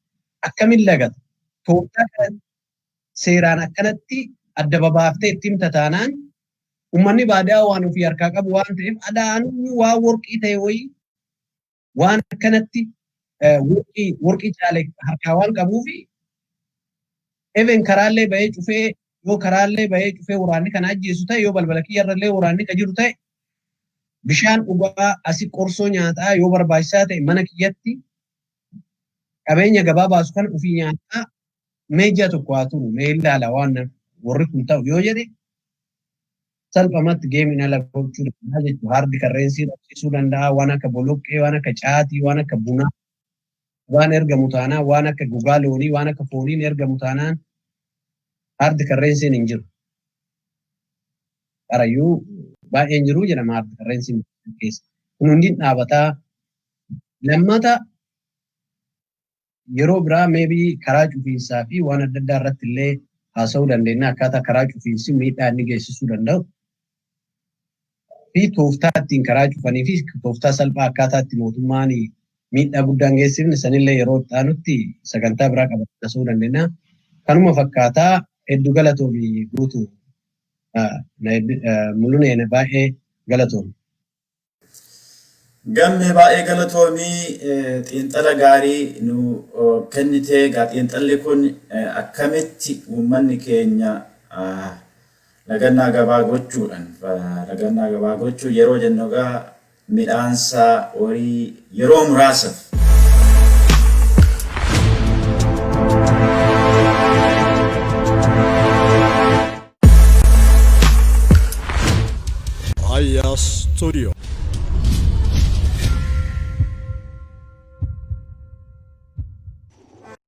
Akkamiin lagata? Tooftaa kana seeraan akkanatti adda babaaftee ittiin tataanaan, uummanni baadiyyaa waan ofii harkaa qabu waan ta'eef, adaanuu waan worqii ta'e wayii, waan akkanatti worqii caale harkaa waan qabuufi, even karaallee bahee cufee, yoo karaallee bahee cufee waraanni kana ajjeesu ta'e, yoo balbala kiyyarrallee waraanni ka jiru ta'e, bishaan dhugaa asi qorsoo nyaataa yoo barbaachisaa ta'e, mana kiyyatti qabeenya gabaa baasu kana ofii nyaataa meejjaa tokko haa turu, mee ilaala waan warri kun ta'u yoo jedhe, salphumatti gameiin ala gochuu danda'a jechuudha. Hard currency dhabsiisuu danda'a, waan akka boloqqee, waan akka caatii, waan akka bunaa waan ergamu taanaan, waan akka gogaa loonii, waan akka fooniin ergamu taanaan, hard currencyn hin jiru. Qarayyuu baay'een jiru jedhama hard currencyn keessa. Kun hundi dhaabataa. Lammata yeroo biraa maybe karaa cufiinsaa fi waan adda addaa irratti illee haasa'uu dandeenya, akkaataa karaa cufiinsi miidhaa inni geessisuu danda'u fi tooftaa ittiin karaa cufanii fi tooftaa salphaa akkaataa itti mootummaan miidhaa guddaan geessifne sanillee yeroo itti aanutti sagantaa biraa qabannee haasa'uu dandeenya. Kanuma fakkaataa, hedduu galatoomi guutuu, mul'uneen baay'ee galatoomi. Gammee, baay'ee galatoomii, xiinxala gaarii nu kennitee. Egaa xiinxalli kun akkamitti uummanni keenya lagannaa gabaa gochuudhaan, lagannaa gabaa gochuu yeroo jennu egaa midhaansaa, horii yeroo muraasaaf